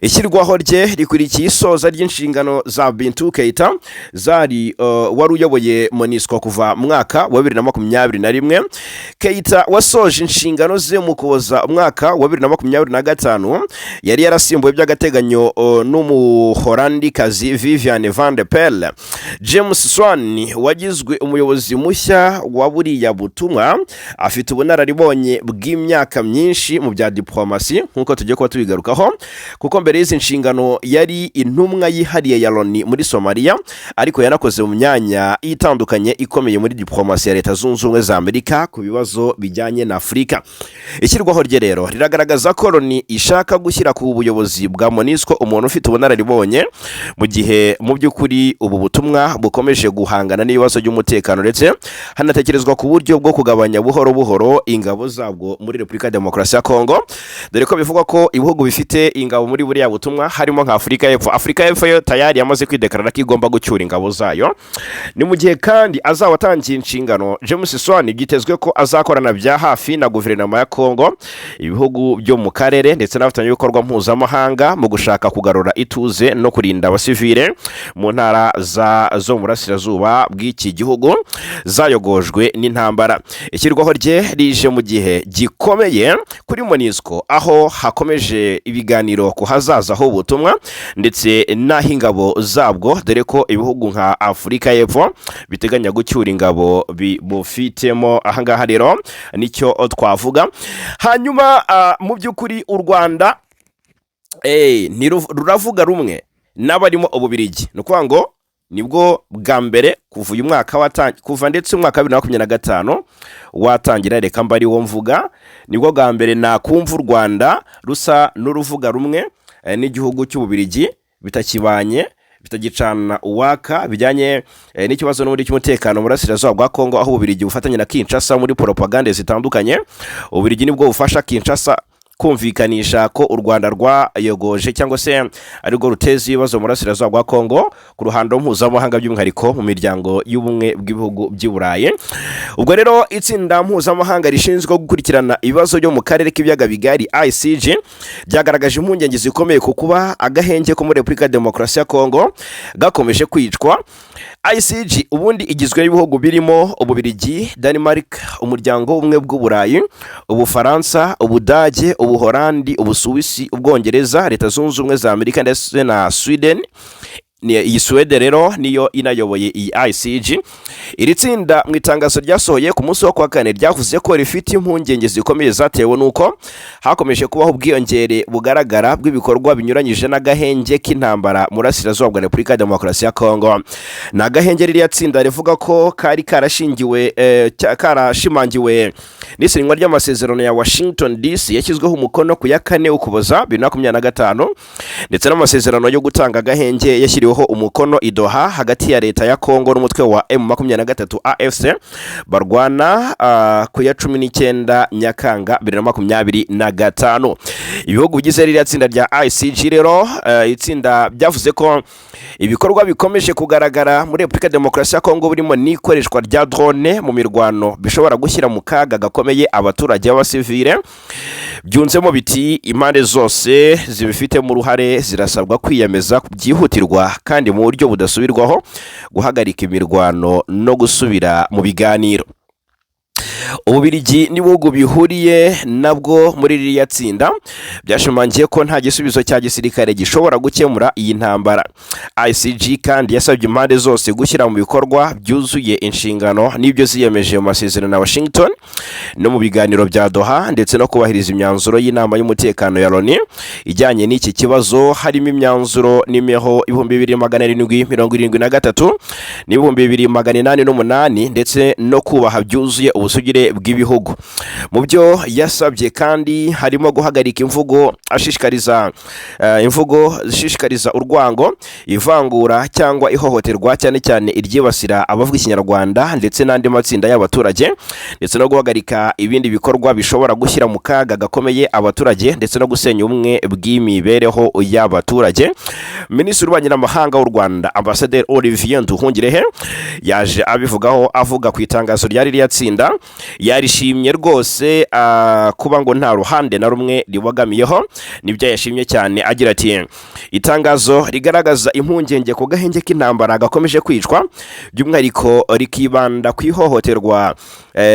Ishyirwaho rye rikurikiye isoza ry'inshingano za Bintou Keita zari wari uyoboye MONUSCO kuva mu mwaka wa 2021. Keita wasoje inshingano ze mu Kuboza umwaka wa 2025, yari yarasimbuwe by'agateganyo n'Umuholandikazi Vivian van de Pelle. James Swan wagizwe umuyobozi mushya wa buriya butumwa afite ubunararibonye bw'imyaka myinshi mu bya diplomasi, nk'uko tugiye kuba tubigarukaho, kuko mbere y'izi nshingano yari intumwa yihariye ya Loni muri Somaliya, ariko yanakoze mu myanya itandukanye ikomeye muri diplomasi ya Leta Zunze Ubumwe za Amerika ku bibazo bijyanye na Afurika. Ishyirwaho rye rero riragaragaza ko Loni ishaka gushyira ku buyobozi bwa MONUSCO umuntu ufite ubunararibonye, mu gihe mu by'ukuri ubu butumwa bukomeje guhangana n'ibibazo by'umutekano, ndetse hanatekerezwa ku buryo bwo kugabanya buhoro buhoro ingabo zabwo muri Repubulika ya Demokarasi ya Kongo, dore ko bivugwa ko ibihugu bifite ingabo muri buriya butumwa harimo nka Afurika y'Epfo. Afurika y'Epfo yo tayari yamaze kwidekarara ko igomba gucyura ingabo zayo. Ni mu gihe kandi azaba atangiye inshingano, James Swan byitezwe ko azakorana bya hafi na guverinoma ya Kongo, ibihugu byo mu karere ndetse n'abafatanyabikorwa mpuzamahanga mu gushaka kugarura ituze no kurinda abasivile mu ntara zo mu burasirazuba bw'iki gihugu zayogojwe n'intambara. Ishyirwaho rye rije mu gihe gikomeye kuri MONUSCO, aho hakomeje ibiganiro ku hazaza h'ubutumwa ndetse n'aho ingabo zabwo, dore ko ibihugu nka Afurika y'Epfo biteganya gucyura ingabo bibufitemo. Ahangaha rero nicyo twavuga. Hanyuma mu by'ukuri u Rwanda ruravuga rumwe n'abarimo Ububirigi. Ni ukuvuga ngo nibwo bwa mbere kuva uyu mwaka kuva ndetse umwaka wa 2025 watangira, reka mba ari wo mvuga, nibwo bwa mbere nakumva u Rwanda rusa n'uruvuga rumwe n'igihugu cy'Ububirigi, bitakibanye, bitagicana uwaka bijyanye n'ikibazo n'ubundi cy'umutekano mu burasirazuba bwa Kongo, aho Ububirigi bufatanya na Kinshasa muri propagande zitandukanye. Ububirigi nibwo bufasha Kinshasa kumvikanisha ko u Rwanda rwayogoje cyangwa se arirwo ruteza ibibazo mu burasirazuba bwa Kongo ku ruhando mpuzamahanga, by'umwihariko mu miryango y'Ubumwe bw'Ibihugu by'i Burayi. Ubwo rero itsinda mpuzamahanga rishinzwe gukurikirana ibibazo byo mu karere k'Ibiyaga Bigari, ICG, ryagaragaje impungenge zikomeye ku kuba agahenge ko muri Repubulika ya Demokarasi ya Kongo gakomeje kwicwa. ICG ubundi igizwe n'ibihugu birimo Ububirigi, Denmark, Umuryango w'Ubumwe bw'Uburayi, Ubufaransa, Ubudage, Ubuholandi, Ubusuwisi, Ubwongereza, Leta Zunze Ubumwe za Amerika ndetse na Sweden. Iyi Suwede rero niyo inayoboye iyi ICG. Iri tsinda mu itangazo ryasohoye ku munsi wo kuwa kane ryavuze ko rifite impungenge zikomeye zatewe n'uko hakomeje kubaho ubwiyongere bugaragara bw'ibikorwa binyuranyije n'agahenge k'intambara mu burasirazuba bwa Repubulika ya Demokarasi ya Kongo. Ni agahenge ririya tsinda rivuga ko kari karashingiwe karashimangiwe n'isinywa ry'amasezerano ya Washington DC yashyizweho umukono ku ya 4 Ukuboza 2025, ndetse n'amasezerano yo gutanga agahenge yashyiriweho umukono i Doha hagati ya leta ya Kongo n'umutwe wa M23 AFC barwana ku ya 19 Nyakanga 2025. Ibihugu bigize ririya tsinda rya ICG rero, itsinda byavuze ko ibikorwa bikomeje kugaragara muri Repubulika ya Demokarasi ya Kongo, birimo n'ikoreshwa rya drone mu mirwano, bishobora gushyira mu kaga gakomeye abaturage b'abasivile. Byunzemo biti: "Impande zose zibifitemo uruhare zirasabwa kwiyemeza byihutirwa kandi mu buryo budasubirwaho guhagarika imirwano no gusubira mu biganiro." Ububirigi n'ibihugu bihuriye nabwo muri ririya tsinda byashimangiye ko nta gisubizo cya gisirikare gishobora gukemura iyi ntambara. ICG kandi yasabye impande zose gushyira mu bikorwa byuzuye inshingano n'ibyo ziyemeje mu masezerano ya Washington no mu biganiro bya Doha, ndetse no kubahiriza imyanzuro y'Inama y'Umutekano ya Loni ijyanye n'iki kibazo, harimo imyanzuro nimero 2773 n'2808, ndetse no kubaha byuzuye ubusugire. ubusugire bw'ibihugu. Mu byo yasabye kandi harimo guhagarika imvugo zishishikariza urwango, ivangura cyangwa ihohoterwa, cyane cyane iryibasira abavuga Ikinyarwanda ndetse n'andi matsinda y'abaturage, ndetse no guhagarika ibindi bikorwa bishobora gushyira mu kaga gakomeye abaturage ndetse no gusenya ubumwe bw'imibereho y'abaturage. Minisitiri w'Ububanyi n'Amahanga w'u Rwanda, Ambasaderi Olivier Nduhungirehe, yaje abivugaho, avuga ku itangazo rya ririya tsinda. Yarishimye rwose, kuba ngo nta ruhande na rumwe ribogamiyeho. Nibyo yashimye cyane, agira ati: "Itangazo rigaragaza impungenge ku gahenge k'intambara gakomeje kwicwa, by'umwihariko rikibanda ku ihohoterwa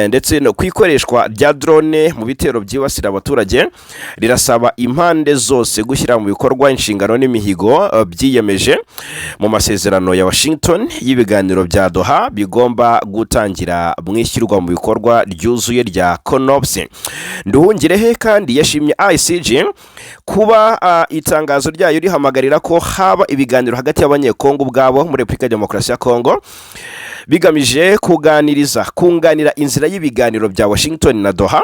ndetse no ku ikoreshwa rya drone mu bitero byibasira abaturage. Rirasaba impande zose gushyira mu bikorwa inshingano n'imihigo byiyemeje mu masezerano ya Washington y'ibiganiro bya Doha, bigomba gutangira mu ishyirwa mu bikorwa ryuzuye rya CONOPS." Nduhungirehe kandi yashimye ICG kuba itangazo ryayo rihamagarira ko haba ibiganiro hagati y'Abanyekongo ubwabo muri Repubulika ya Demokarasi ya Kongo, bigamije kuganiriza kunganira inzira y'ibiganiro bya Washington na Doha,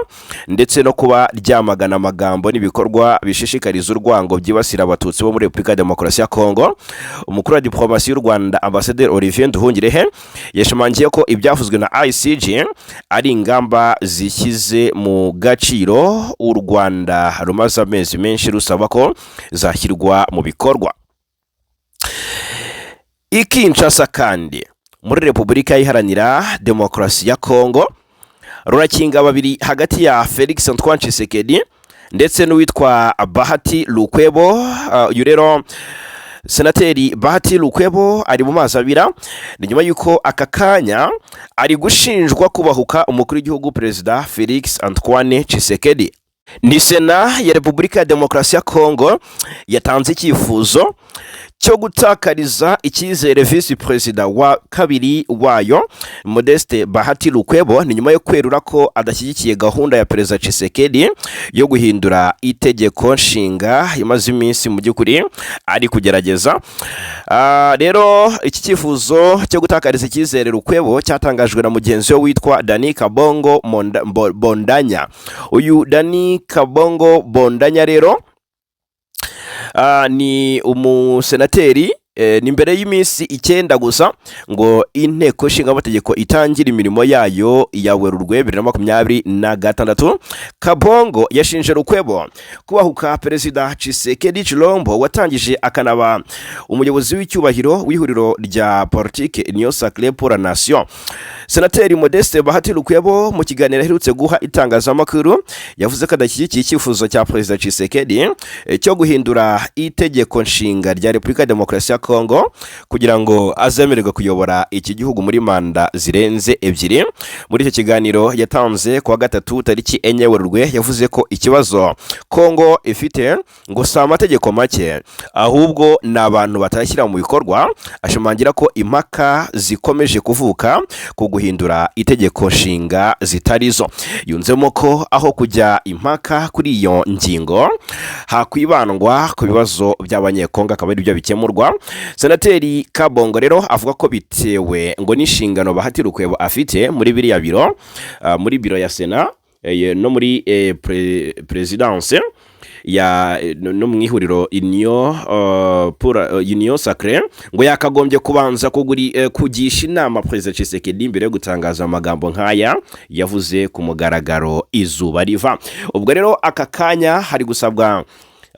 ndetse no kuba ryamagana amagambo n'ibikorwa bishishikariza urwango byibasira Abatutsi bo muri Repubulika ya Demokarasi ya Kongo. Umukuru wa diplomasi y'u Rwanda, Ambasaderi Olivier Nduhungirehe, yashimangiye ko ibyavuzwe na ICG ari ingamba zishyize mu gaciro u Rwanda rumaze amezi menshi rusaba ko zashyirwa mu bikorwa. I Kinshasa kandi, muri Repubulika Iharanira Demokarasi ya Kongo, rurakinga babiri hagati ya Felix Antoine Tshisekedi ndetse n'uwitwa Bahati Lukwebo. Uyu rero, Senateri Bahati Lukwebo, ari mu mazi abira. Ni nyuma y'uko aka kanya ari gushinjwa kubahuka umukuru w'igihugu, Perezida Felix Antoine Tshisekedi. Ni Sena ya Repubulika ya Demokarasi ya Kongo yatanze icyifuzo cyo gutakariza icyizere visi perezida wa kabiri wayo, Modeste Bahati Lukwebo. Ni nyuma yo kwerura ko adashyigikiye gahunda ya Perezida Tshisekedi yo guhindura itegeko nshinga imaze iminsi mu by'ukuri ari kugerageza. Rero iki cyifuzo cyo gutakariza icyizere Lukwebo cyatangajwe na mugenzi we witwa Dani Kabongo Bondanya. Uyu Dani Kabongo Bondanya rero ni umusenateri. Ni mbere y'iminsi 9 gusa ngo Inteko Ishingamategeko itangire imirimo yayo ya Werurwe 2026. Kabongo yashinje Lukwebo kubahuka Perezida Tshisekedi Chilombo, watangije akanaba umuyobozi w'icyubahiro w'ihuriro rya politike Union Sacrée pour la Nation. Senateri Modeste Bahati Lukwebo, mu kiganiro aherutse guha itangazamakuru, yavuze ko adashyigikiye icyifuzo cya Perezida Tshisekedi cyo guhindura itegeko nshinga rya Repubulika ya Demokarasi ya Kongo kugira ngo azemererwe kuyobora iki gihugu muri manda zirenze ebyiri. Muri icyo kiganiro yatanze kuwa gatatu tariki 4 Werurwe, yavuze ko ikibazo Kongo ifite ngo si amategeko make, ahubwo ni abantu batayashyira mu bikorwa. Ashimangira ko impaka zikomeje kuvuka ku guhindura itegeko nshinga zitari zo. Yunzemo ko aho kujya impaka kuri iyo ngingo, hakwibandwa ku bibazo by'Abanyekongo, akaba ari byo bikemurwa. Senateri Kabongo rero avuga ko bitewe ngo n'inshingano Bahati Lukwebo afite muri biriya biro, muri biro ya Sena no muri présidence ya no mu ihuriro Union pour Union Sacrée, ngo yakagombye kubanza kugisha inama Perezida Tshisekedi mbere yo gutangaza amagambo nk'aya yavuze ku mugaragaro izuba riva. Ubwo rero aka kanya hari gusabwa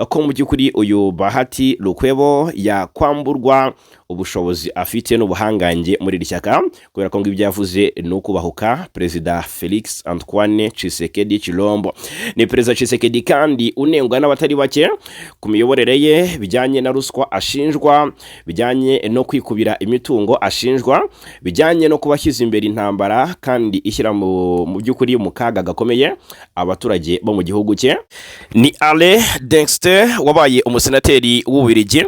ko mu by'ukuri uyu Bahati Lukwebo yakwamburwa ubushobozi afite n'ubuhangange muri iri shyaka, kubera ko ngo ibyo yavuze ni ukubahuka Perezida Felix Antoine Tshisekedi Chilombo. Ni Perezida Tshisekedi kandi unengwa n'abatari bake ku miyoborere ye, bijyanye na ruswa ashinjwa, bijyanye no kwikubira imitungo ashinjwa, bijyanye no kuba ashyize imbere intambara kandi ishyira mu by'ukuri mu kaga gakomeye abaturage bo mu gihugu cye. Ni Ale Dexter. Dexter wabaye umusenateri w'Ububiligi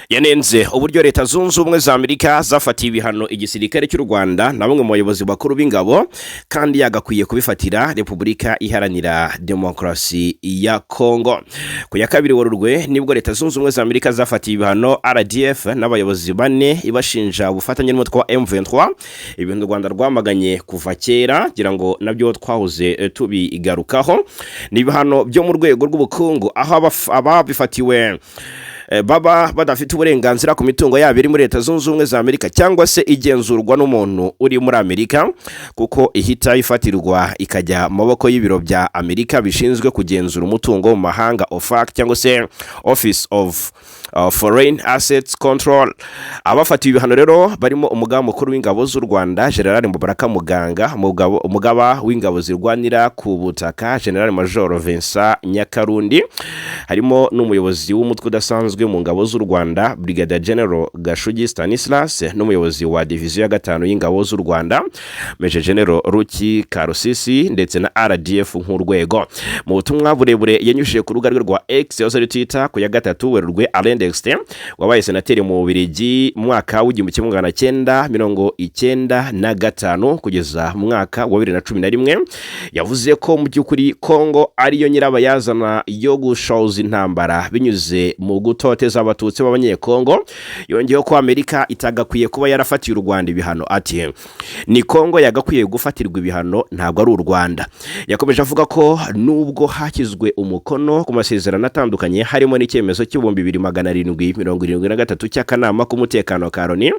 yanenze uburyo Leta Zunze Ubumwe za Amerika zafatiye ibihano igisirikare cy'u Rwanda na bamwe mu bayobozi bakuru b'ingabo, kandi yagakwiye kubifatira Repubulika Iharanira Demokarasi ya Kongo. Ku ya 2 Werurwe nibwo Leta Zunze Ubumwe za Amerika zafatiye ibihano RDF n'abayobozi bane, ibashinja ubufatanye n'umutwe wa M23, ibintu u Rwanda rwamaganye kuva kera, kugira ngo nabyo twahoze tubigarukaho. Ni ibihano byo mu rwego rw'ubukungu, aho ababifatiwe baba badafite uburenganzira ku mitungo yabo iri muri Leta Zunze Ubumwe za Amerika cyangwa se igenzurwa n'umuntu uri muri Amerika, kuko ihita ifatirwa ikajya mu maboko y'ibiro bya Amerika bishinzwe kugenzura umutungo mu mahanga, OFAC, cyangwa se Office of Foreign Assets Control. Abafatiwe ibihano rero barimo umugaba mukuru w'ingabo z'u Rwanda, General Mubaraka Muganga, umugaba w'ingabo zirwanira ku butaka, General Major Vincent Nyakarundi, harimo n'umuyobozi w'umutwe udasanzwe mu ngabo z'u Rwanda, Brigadier General Gashugi Stanislas, n'umuyobozi wa diviziyo ya gatanu y'ingabo z'u Rwanda, Major General Ruki Karusisi, ndetse na RDF nk'urwego. Mu butumwa burebure yanyujije ku rubuga rwe rwa X, yahoze ari Twitter, ku ya 3 Werurwe, Alain Dexter wabaye senateri mu Bubiligi mu mwaka w'1995 kugeza mu mwaka wa 2011, yavuze ko mu by'ukuri Kongo ariyo nyirabayazana yo gushoza intambara binyuze mu gutoteza Abatutsi b'Abanyekongo. Yongeyeho ko Amerika itagakwiye kuba yarafatiye u Rwanda ibihano. Ati: "Ni Kongo yagakwiye gufatirwa ibihano, ntabwo ari u Rwanda." Yakomeje avuga ko nubwo hashyizwe umukono ku masezerano atandukanye, harimo n'icyemezo cy'2773 cy'akanama k'umutekano ka Loni,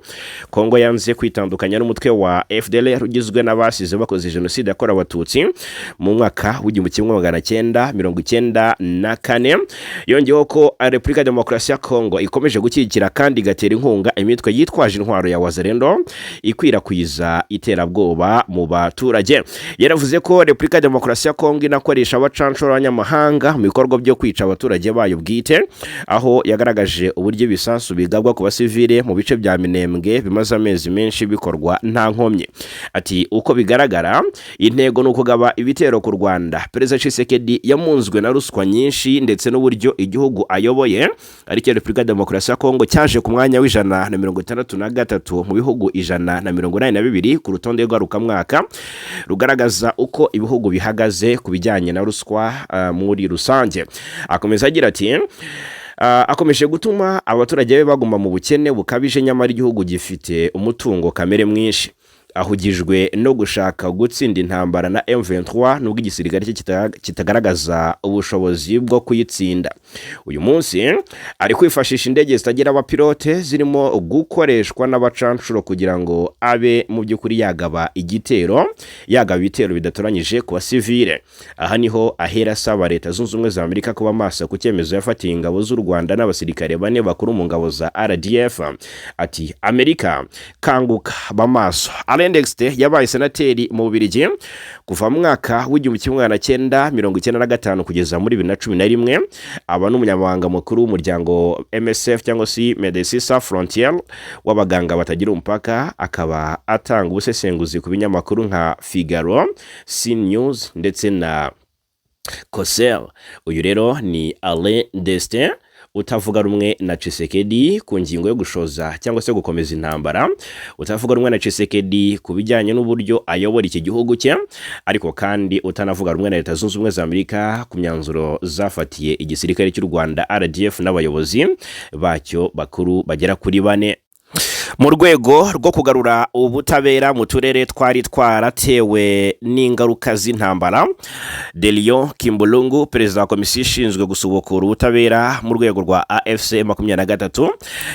Kongo yanze kwitandukanya n'umutwe wa FDLR ugizwe n'abasize bakoze jenoside yakorewe Abatutsi mu mwaka w'1994. Yongeyeho ko Repubulika ya Demokarasi ya Kongo ikomeje gushyigikira kandi igatera inkunga imitwe yitwaje intwaro ya Wazalendo ikwirakwiza iterabwoba mu baturage. Yaravuze ko Repubulika ya Demokarasi ya Kongo inakoresha abacanshuro b'abanyamahanga mu bikorwa byo kwica abaturage bayo bwite, aho yagaragaje uburyo ibisasu bigabwa ku basivile mu bice bya Minembwe bimaze amezi menshi bikorwa nta nkomyi. Ati: "Uko bigaragara, intego ni ukugaba ibitero ku Rwanda. Perezida Tshisekedi yamunzwe na ruswa nyinshi ndetse n'uburyo igihugu ayoboye, aricyo Repubulika ya Demokarasi ya Kongo, cyaje ku mwanya w'163 mu bihugu 182 ku rutonde rw'arukamwaka rugaragaza uko ibihugu bihagaze ku bijyanye na ruswa muri rusange." Akomeza agira ati: "Akomeje gutuma abaturage be baguma mu bukene bukabije, nyamara igihugu gifite umutungo kamere mwinshi. Ahugijwe no gushaka gutsinda intambara na M23, nubwo igisirikare cye kitagaragaza ubushobozi bwo kuyitsinda. Uyu munsi ari kwifashisha indege zitagira abapilote zirimo gukoreshwa n'abacanshuro kugira ngo abe mu by'ukuri yagaba igitero, yagaba ibitero bidatoranyije ku basivile." Aha niho ahera asaba Leta Zunze Ubumwe za Amerika kuba maso ku cyemezo yafatiye ingabo z'u Rwanda n'abasirikare bane bakuru mu ngabo za RDF. Ati: "Amerika, kanguka, ba maso." Alain Dexter yabaye senateri mu Bubiligi kuva mu mwaka w'1995 kugeza muri 2011, aba n'umunyamabanga mukuru w'umuryango MSF, cyangwa se Médecins Sans Frontières, w'abaganga batagira umupaka, akaba atanga ubusesenguzi ku binyamakuru nka Figaro, CNews ndetse na Causeur. Uyu rero ni Alain Destin utavuga rumwe na Tshisekedi ku ngingo yo gushoza cyangwa se gukomeza intambara, utavuga rumwe na Tshisekedi ku bijyanye n'uburyo ayobora iki gihugu cye, ariko kandi utanavuga rumwe na Leta Zunze Ubumwe za Amerika ku myanzuro zafatiye igisirikare cy'u Rwanda RDF n'abayobozi bacyo bakuru bagera kuri bane. Mu rwego rwo kugarura ubutabera mu turere twari twaratewe n'ingaruka z'intambara, Delion Kimbulungu, perezida wa komisiyo ishinzwe gusubukura ubutabera mu rwego rwa AFC 23,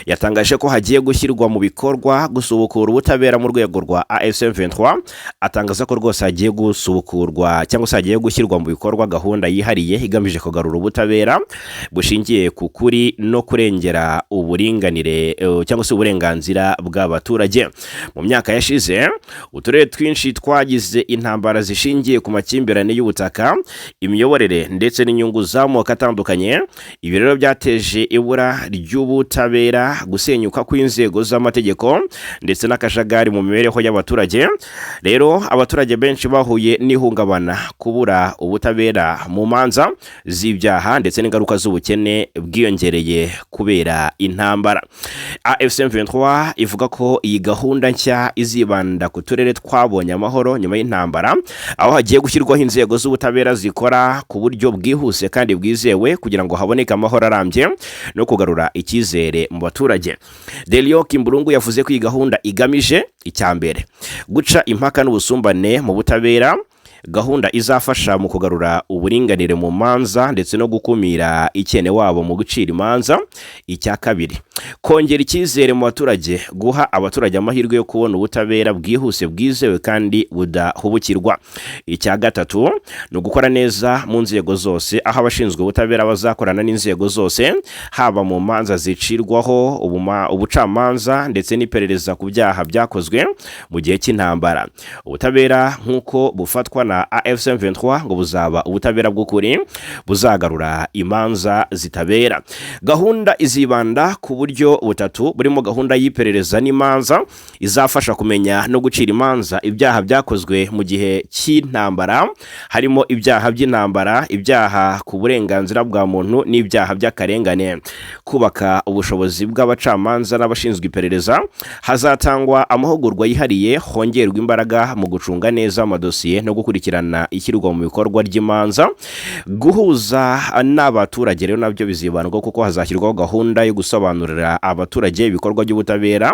yatangaje ko hagiye gushyirwa mu bikorwa gusubukura ubutabera mu rwego rwa AFC 23. Atangaza ko rwose hagiye gusubukurwa cyangwa se hagiye gushyirwa mu bikorwa gahunda yihariye igamije kugarura ubutabera bushingiye ku kuri no kurengera uburinganire cyangwa se uburenganzira. n'uburenganzira bw'abaturage. Mu myaka yashize, uturere twinshi twagize intambara zishingiye ku makimbirane y'ubutaka, imiyoborere ndetse n'inyungu z'amoko atandukanye. Ibi rero byateje ibura ry'ubutabera, gusenyuka kw'inzego z'amategeko ndetse n'akajagari mu mibereho y'abaturage. Rero abaturage benshi bahuye n'ihungabana, kubura ubutabera mu manza z'ibyaha ndetse n'ingaruka z'ubukene bwiyongereye kubera intambara. AFC M23 ivuga ko iyi gahunda nshya izibanda ku turere twabonye amahoro nyuma y'intambara, aho hagiye gushyirwaho inzego z'ubutabera zikora ku buryo bwihuse kandi bwizewe kugira ngo haboneke amahoro arambye no kugarura icyizere mu baturage. Delio Kimburungu yavuze ko iyi gahunda igamije icya mbere, guca impaka n'ubusumbane mu butabera, gahunda izafasha mu kugarura uburinganire mu manza ndetse no gukumira ikene wabo mu gucira imanza. Icya kabiri, kongera icyizere mu baturage, guha abaturage amahirwe yo kubona ubutabera bwihuse, bwizewe kandi budahubukirwa. Icya gatatu ni ugukora neza mu nzego zose, aho abashinzwe ubutabera bazakorana n'inzego zose, haba mu manza zicirwaho ubucamanza ndetse n'iperereza ku byaha byakozwe mu gihe cy'intambara. Ubutabera nk'uko bufatwa na AFC M23 ngo buzaba ubutabera bw'ukuri buzagarura imanza zitabera. Gahunda izibanda ku buryo butatu burimo gahunda y'iperereza n'imanza izafasha kumenya no gucira imanza ibyaha byakozwe mu gihe cy'intambara, harimo ibyaha by'intambara, ibyaha ku burenganzira bwa muntu n'ibyaha by'akarengane. Kubaka ubushobozi bw'abacamanza n'abashinzwe iperereza: hazatangwa amahugurwa yihariye, hongerwa imbaraga mu gucunga neza amadosiye no gukurikirana ishyirwa mu bikorwa ry'imanza. Guhuza n'abaturage rero nabyo bizibandwa, kuko hazashyirwaho gahunda yo gusobanurira abaturage ibikorwa by'ubutabera,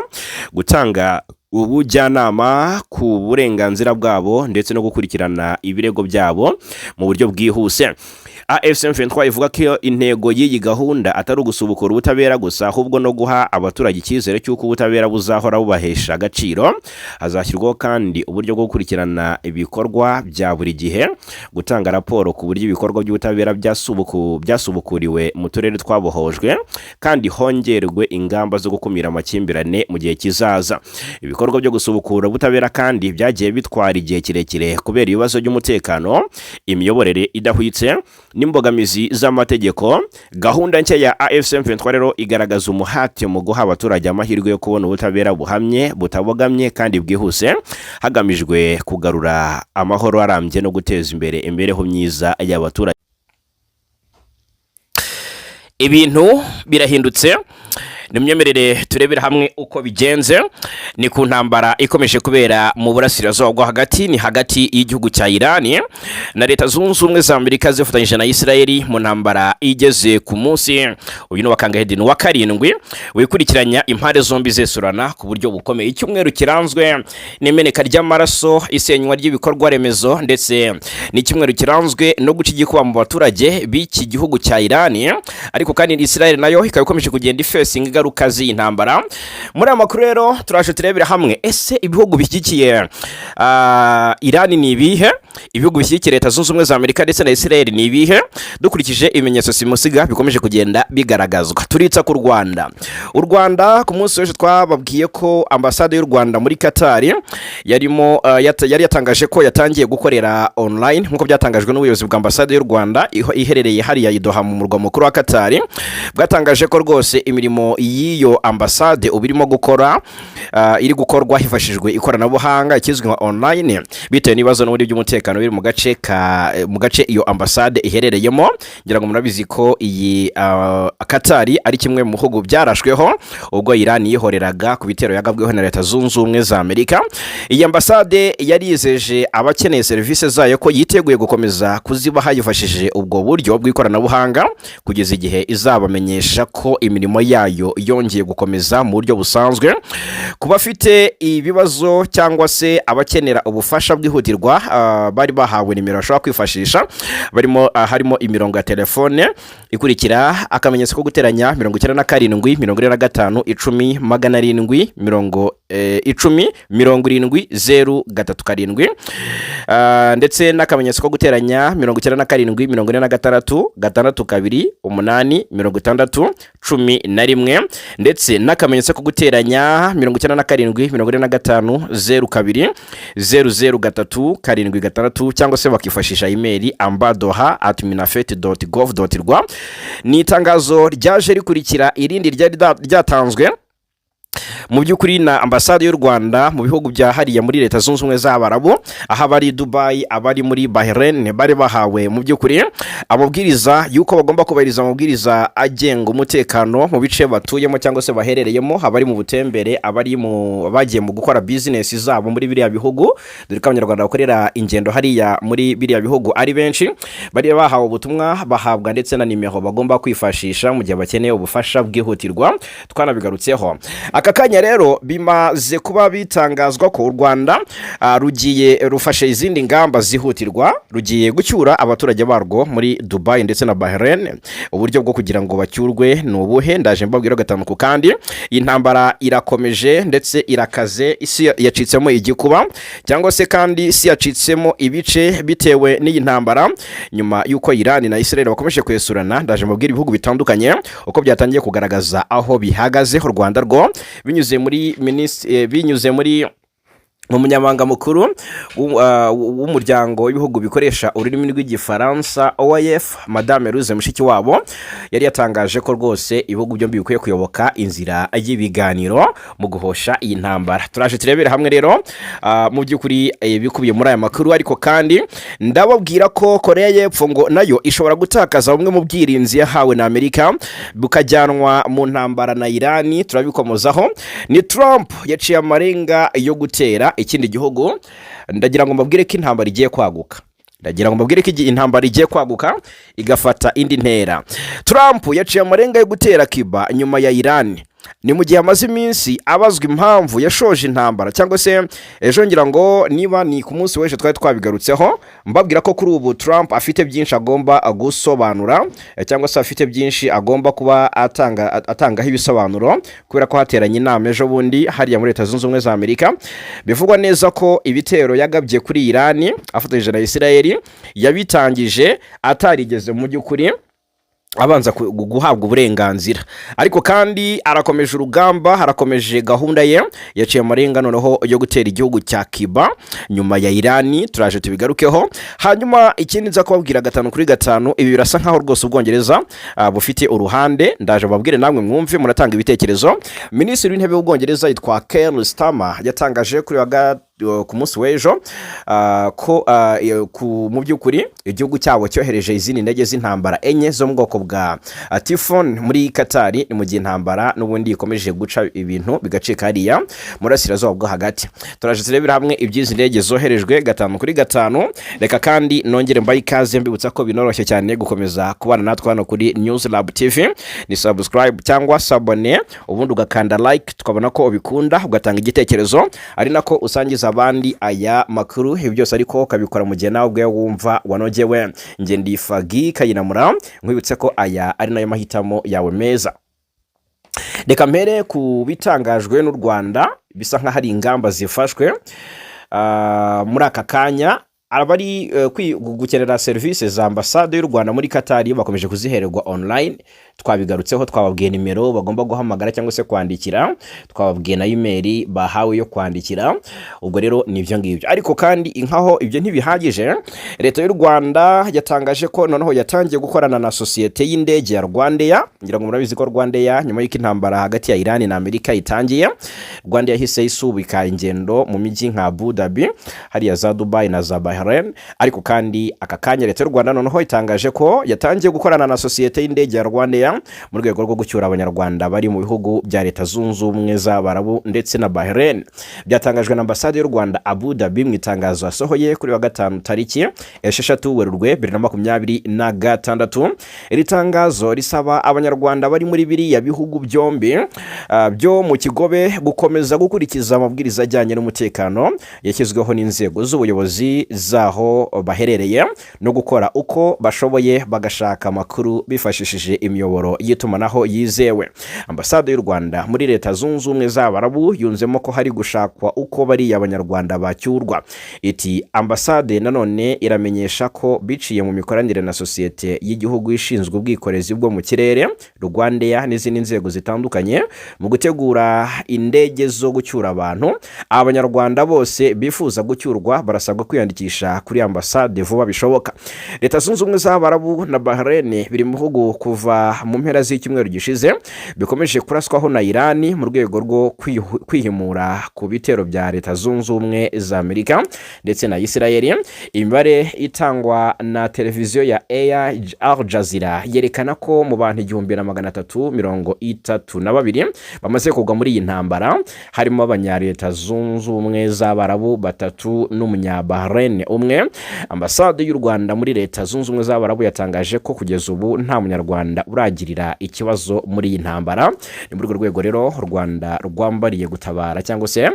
gutanga ubujyanama ku burenganzira bwabo ndetse no gukurikirana ibirego byabo mu buryo bwihuse. AFC M23 ivuga ko intego y'iyi gahunda atari ugusubukura ubutabera gusa, ahubwo no guha abaturage icyizere cy'uko ubutabera buzahora bubahesha agaciro. Hazashyirwaho kandi uburyo bwo gukurikirana ibikorwa bya buri gihe, gutanga raporo ku buryo ibikorwa by'ubutabera byasubukuriwe mu turere twabohojwe, kandi hongerwe ingamba zo gukumira amakimbirane mu gihe kizaza. Ibikorwa byo gusubukura ubutabera kandi byagiye bitwara igihe kirekire kubera ibibazo by'umutekano, imiyoborere idahwitse n'imbogamizi z'amategeko. Gahunda nshya ya AFC M23 rero igaragaza umuhate mu guha abaturage amahirwe yo kubona ubutabera buhamye, butabogamye kandi bwihuse, hagamijwe kugarura amahoro arambye no guteza imbere imibereho myiza y'abaturage. Ibintu birahindutse. Nimyemerere turebere hamwe uko bigenze. Ni ku ntambara ikomeje kubera mu Burasirazuba bwo Hagati, ni hagati y'igihugu cya Irani na Leta Zunze Ubumwe za Amerika zifatanyije na Isirayeli, mu ntambara igeze ku munsi uyu ni uwa kangahe? Ni uwa karindwi wikurikiranya, impande zombi zesurana ku buryo bukomeye. Icyumweru kiranzwe n'imeneka ry'amaraso, isenywa ry'ibikorwa remezo, ndetse n'icyumweru kiranzwe no guca igikuba mu baturage b'iki gihugu cya Irani. Ariko kandi Israel nayo ikaba ikomeje kugenda ifacinga ingaruka z'iyi ntambara. Muri aya makuru rero turaje turebera hamwe: ese ibihugu bishyigikiye Irani ni ibihe? Ibihugu bishyigikiye Leta Zunze Ubumwe za Amerika ndetse na Israel ni ibihe? Dukurikije ibimenyetso simusiga bikomeje kugenda bigaragazwa, turitsa ku Rwanda. U Rwanda, ku munsi w'ejo twababwiye ko ambasade y'u Rwanda muri Qatar yarimo yari yatangaje ko yatangiye gukorera online, nk'uko byatangajwe n'ubuyobozi bwa ambasade y'u Rwanda iherereye hariya i Doha mu murwa mukuru wa Qatar. Bwatangaje ko rwose imirimo y'iyo ambasade ubu irimo gukora iri gukorwa hifashishijwe ikoranabuhanga, ikizwi nka online, bitewe n'ibibazo n'uburyo by'umutekano biri mu gace iyo ambasade iherereyemo. Ngira ngo murabizi ko iyi Qatar ari kimwe mu bihugu byarashweho ubwo Iran yihoreraga ku bitero yagabweho na Leta Zunze Ubumwe za Amerika. Iyi ambasade yarizeje abakeneye serivisi zayo ko yiteguye gukomeza kuzibaha yifashishije ubwo buryo bw'ikoranabuhanga kugeza igihe izabamenyesha ko imirimo yayo yongeye gukomeza mu buryo busanzwe. Ku bafite ibibazo cyangwa se abakenera ubufasha bwihutirwa, bari bahawe nimero bashobora kwifashisha, barimo harimo imirongo ya telefone ikurikira: akamenyetso ko guteranya 97 45 10 700 mirongo 10 70 037, ndetse n'akamenyetso ko guteranya 97 46 62 8 60 11. ndetse n'akamenyetso ko guteranya 97 45 02 00 3 7 6, cyangwa se bakifashisha imeri ambadoha@minaffet.gov.rw. Ni itangazo ryaje rikurikira irindi ryari ryatanzwe mu by'ukuri na Ambasade y'u Rwanda mu bihugu bya hariya muri Leta Zunze Ubumwe z'Abarabu, aho abari Dubayi, abari muri Bahrain bari bahawe mu by'ukuri amabwiriza y'uko bagomba kubahiriza amabwiriza agenga umutekano mu bice batuyemo cyangwa se baherereyemo, abari mu butembere, abari mu bagiye mu gukora bizinesi zabo muri biriya bihugu, dore ko Abanyarwanda bakorera ingendo hariya muri biriya bihugu ari benshi. Bari bahawe ubutumwa, bahabwa ndetse na nimero bagomba kwifashisha mu gihe bakeneye ubufasha bwihutirwa. Twanabigarutseho. Aka kanya rero bimaze kuba bitangazwa ko u Rwanda rugiye rufashe izindi ngamba zihutirwa, rugiye gucyura abaturage barwo muri Dubayi ndetse na Bahrain. Uburyo bwo kugira ngo bacyurwe ni ubuhe? Ndaje mbabwira gatanu ku kandi. Iyi ntambara irakomeje ndetse irakaze, isi yacitsemo igikuba, cyangwa se kandi isi yacitsemo ibice bitewe n'iyi ntambara, nyuma y'uko Iran na Israel bakomeje kwesurana. Ndaje mbabwira ibihugu bitandukanye uko byatangiye kugaragaza aho bihagaze. U Rwanda rwo binyuze muri mu munyamabanga mukuru w'umuryango w'ibihugu bikoresha ururimi rw'Igifaransa, OIF, Madame Louise Mushikiwabo, yari yatangaje ko rwose ibihugu byombi bikwiye kuyoboka inzira y'ibiganiro mu guhosha iyi ntambara. Turaje turebere hamwe rero mu by'ukuri ibikubiye muri aya makuru. Ariko kandi ndababwira ko Korea y'Epfo ngo nayo ishobora gutakaza bumwe mu bwirinzi yahawe na Amerika bukajyanwa mu ntambara na Irani, turabikomozaho. Ni Trump yaciye amarenga yo gutera ikindi gihugu. Ndagira ngo mbabwire ko intambara igiye kwaguka, ndagira ngo mbabwire ko intambara igiye kwaguka igafata indi ntera. Trump yaciye amarenga yo gutera Cuba nyuma ya Irani. Ni mu gihe amaze iminsi abazwa impamvu yashoje intambara, cyangwa se ejo, ngira ngo niba ni ku munsi w'ejo, twari twabigarutseho mbabwira ko kuri ubu Trump afite byinshi agomba gusobanura, cyangwa se afite byinshi agomba kuba atangaho ibisobanuro, kubera ko hateranye inama ejo bundi hariya muri Leta Zunze Ubumwe za Amerika. Bivugwa neza ko ibitero yagabye kuri Irani afatanyije na Israel yabitangije atarigeze mu by'ukuri abanza guhabwa uburenganzira. Ariko kandi arakomeje urugamba, arakomeje gahunda ye, yaciye amarenga noneho yo gutera igihugu cya Cuba nyuma ya Irani. Turaje tubigarukeho. Hanyuma ikindi nza kubabwira gatanu kuri gatanu, ibi birasa nkaho rwose Ubwongereza bufite uruhande. Ndaje mbabwire namwe mwumve, muratanga ibitekerezo. Minisitiri w'Intebe w'Ubwongereza yitwa Keir Starmer yatangaje kuri wa ku munsi w'ejo ko mu by'ukuri igihugu cyabo cyohereje izindi ndege z'intambara enye zo mu bwoko bwa Typhoon muri Katari. Ni mu gihe intambara n'ubundi ikomeje guca ibintu bigacika hariya Murasirazuba bwo Hagati. Turaje turebera hamwe iby'izi ndege zoherejwe gatanu kuri gatanu. Reka kandi nongere mbaye ikaze, mbibutsa ko binoroshye cyane gukomeza kubana natwe hano kuri News Lab TV. Ni subscribe cyangwa s'abonner, ubundi ugakanda like tukabona ko ubikunda, ugatanga igitekerezo, ari nako usangiza abandi aya makuru. Ibi byose ariko ukabikora mu gihe nawe ubwawe wumva wanogewe. Njye ndi Fagi Kayinamura, nkwibutse ko aya ari nayo mahitamo yawe meza. Reka mpere ku bitangajwe n'u Rwanda, bisa nk'aho ari ingamba zifashwe muri aka kanya. Abari gukenera serivisi za Ambasade y'u Rwanda muri Katari bakomeje kuzihererwa online. Twabigarutseho, twababwiye nimero bagomba guhamagara cyangwa se kwandikira, twababwiye na imeri bahawe yo kwandikira. Ubwo rero ni ibyo ngibyo. Ariko kandi nkaho ibyo ntibihagije, Leta y'u Rwanda yatangaje ko noneho yatangiye gukorana na sosiyete y'indege ya RwandAir. Ngira ngo murabizi ko RwandAir, nyuma y'uko intambara hagati ya Irani na Amerika itangiye, Rwanda yahise isubika ingendo mu mijyi nka Abu Dhabi, hariya za Dubai na za Bahrain. Ariko kandi aka kanya Leta y'u Rwanda noneho itangaje ko yatangiye gukorana na sosiyete y'indege ya RwandAir mu rwego rwo gucyura Abanyarwanda bari mu bihugu bya Leta Zunze Ubumwe z'Abarabu ndetse na Bahrain. Byatangajwe na Ambasade y'u Rwanda Abu Dhabi mu itangazo yasohoye kuri wa gatanu tariki 6 Werurwe 2026. Iri tangazo risaba Abanyarwanda bari muri biriya bihugu byombi byo mu Kigobe gukomeza gukurikiza amabwiriza ajyanye n'umutekano yashyizweho n'inzego z'ubuyobozi za z'aho baherereye no gukora uko bashoboye bagashaka amakuru bifashishije imiyoboro y'itumanaho yizewe. Ambasade y'u Rwanda muri Leta Zunze Ubumwe z'Abarabu yunzemo ko hari gushakwa uko bariya Abanyarwanda bacyurwa. Iti: "Ambasade nanone iramenyesha ko biciye mu mikoranire na Sosiyete y'Igihugu ishinzwe Ubwikorezi bwo mu Kirere, RwandAir, n'izindi nzego zitandukanye mu gutegura indege zo gucyura abantu, Abanyarwanda bose bifuza gucyurwa barasabwa kwiyandikisha kuri ambasade vuba bishoboka." Leta Zunze Ubumwe z'Abarabu na Bahrain biri mu bihugu kuva mu mpera z'icyumweru gishize bikomeje kuraswaho na Irani mu rwego rwo kwihimura ku bitero bya Leta Zunze Ubumwe za Amerika ndetse na Isirayeli. Imibare itangwa na televiziyo ya Al Jazeera yerekana ko mu bantu 1332 bamaze kugwa muri iyi ntambara, harimo Abanyaleta Zunze Ubumwe z'Abarabu batatu n'Umunyabahrain umwe. Ambasade y'u Rwanda muri Leta Zunze Ubumwe z'Abarabu yatangaje ko kugeza ubu nta Munyarwanda uragirira ikibazo muri iyi ntambara. Ni muri urwo rwego rero u Rwanda rwambariye gutabara cyangwa se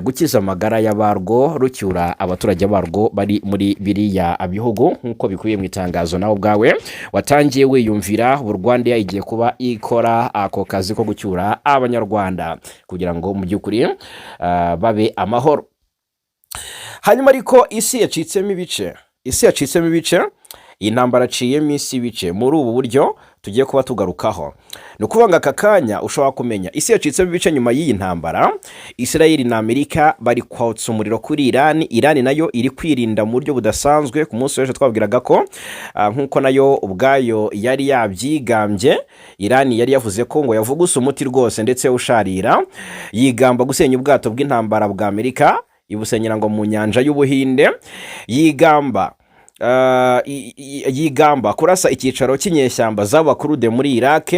gukiza amagara y'abarwo, rucyura abaturage barwo bari muri biriya bihugu, nk'uko bikubiye mu itangazo nawe ubwawe watangiye wiyumvira. U Rwanda igiye kuba ikora ako kazi ko gucyura Abanyarwanda kugira ngo mu by'ukuri babe amahoro. Hanyuma ariko isi yacitsemo ibice, isi yacitsemo ibice, iyi ntambara aciyemo isi ibice muri ubu buryo tugiye kuba tugarukaho. Ni ukuvuga ngo aka kanya ushobora kumenya isi yacitsemo ibice nyuma y'iyi ntambara. Israel na Amerika bari kwotsa umuriro kuri Irani, Irani nayo iri kwirinda mu buryo budasanzwe. Ku munsi w'ejo twabwiraga ko nk'uko nayo ubwayo yari yabyigambye, Irani yari yavuze ko ngo yavuguse umuti rwose ndetse usharira, yigamba gusenya ubwato bw'intambara bwa Amerika, ibusenyera ngo mu nyanja y'Ubuhinde, yigamba kurasa icyicaro cy'inyeshyamba z'Abakurude muri Iraq,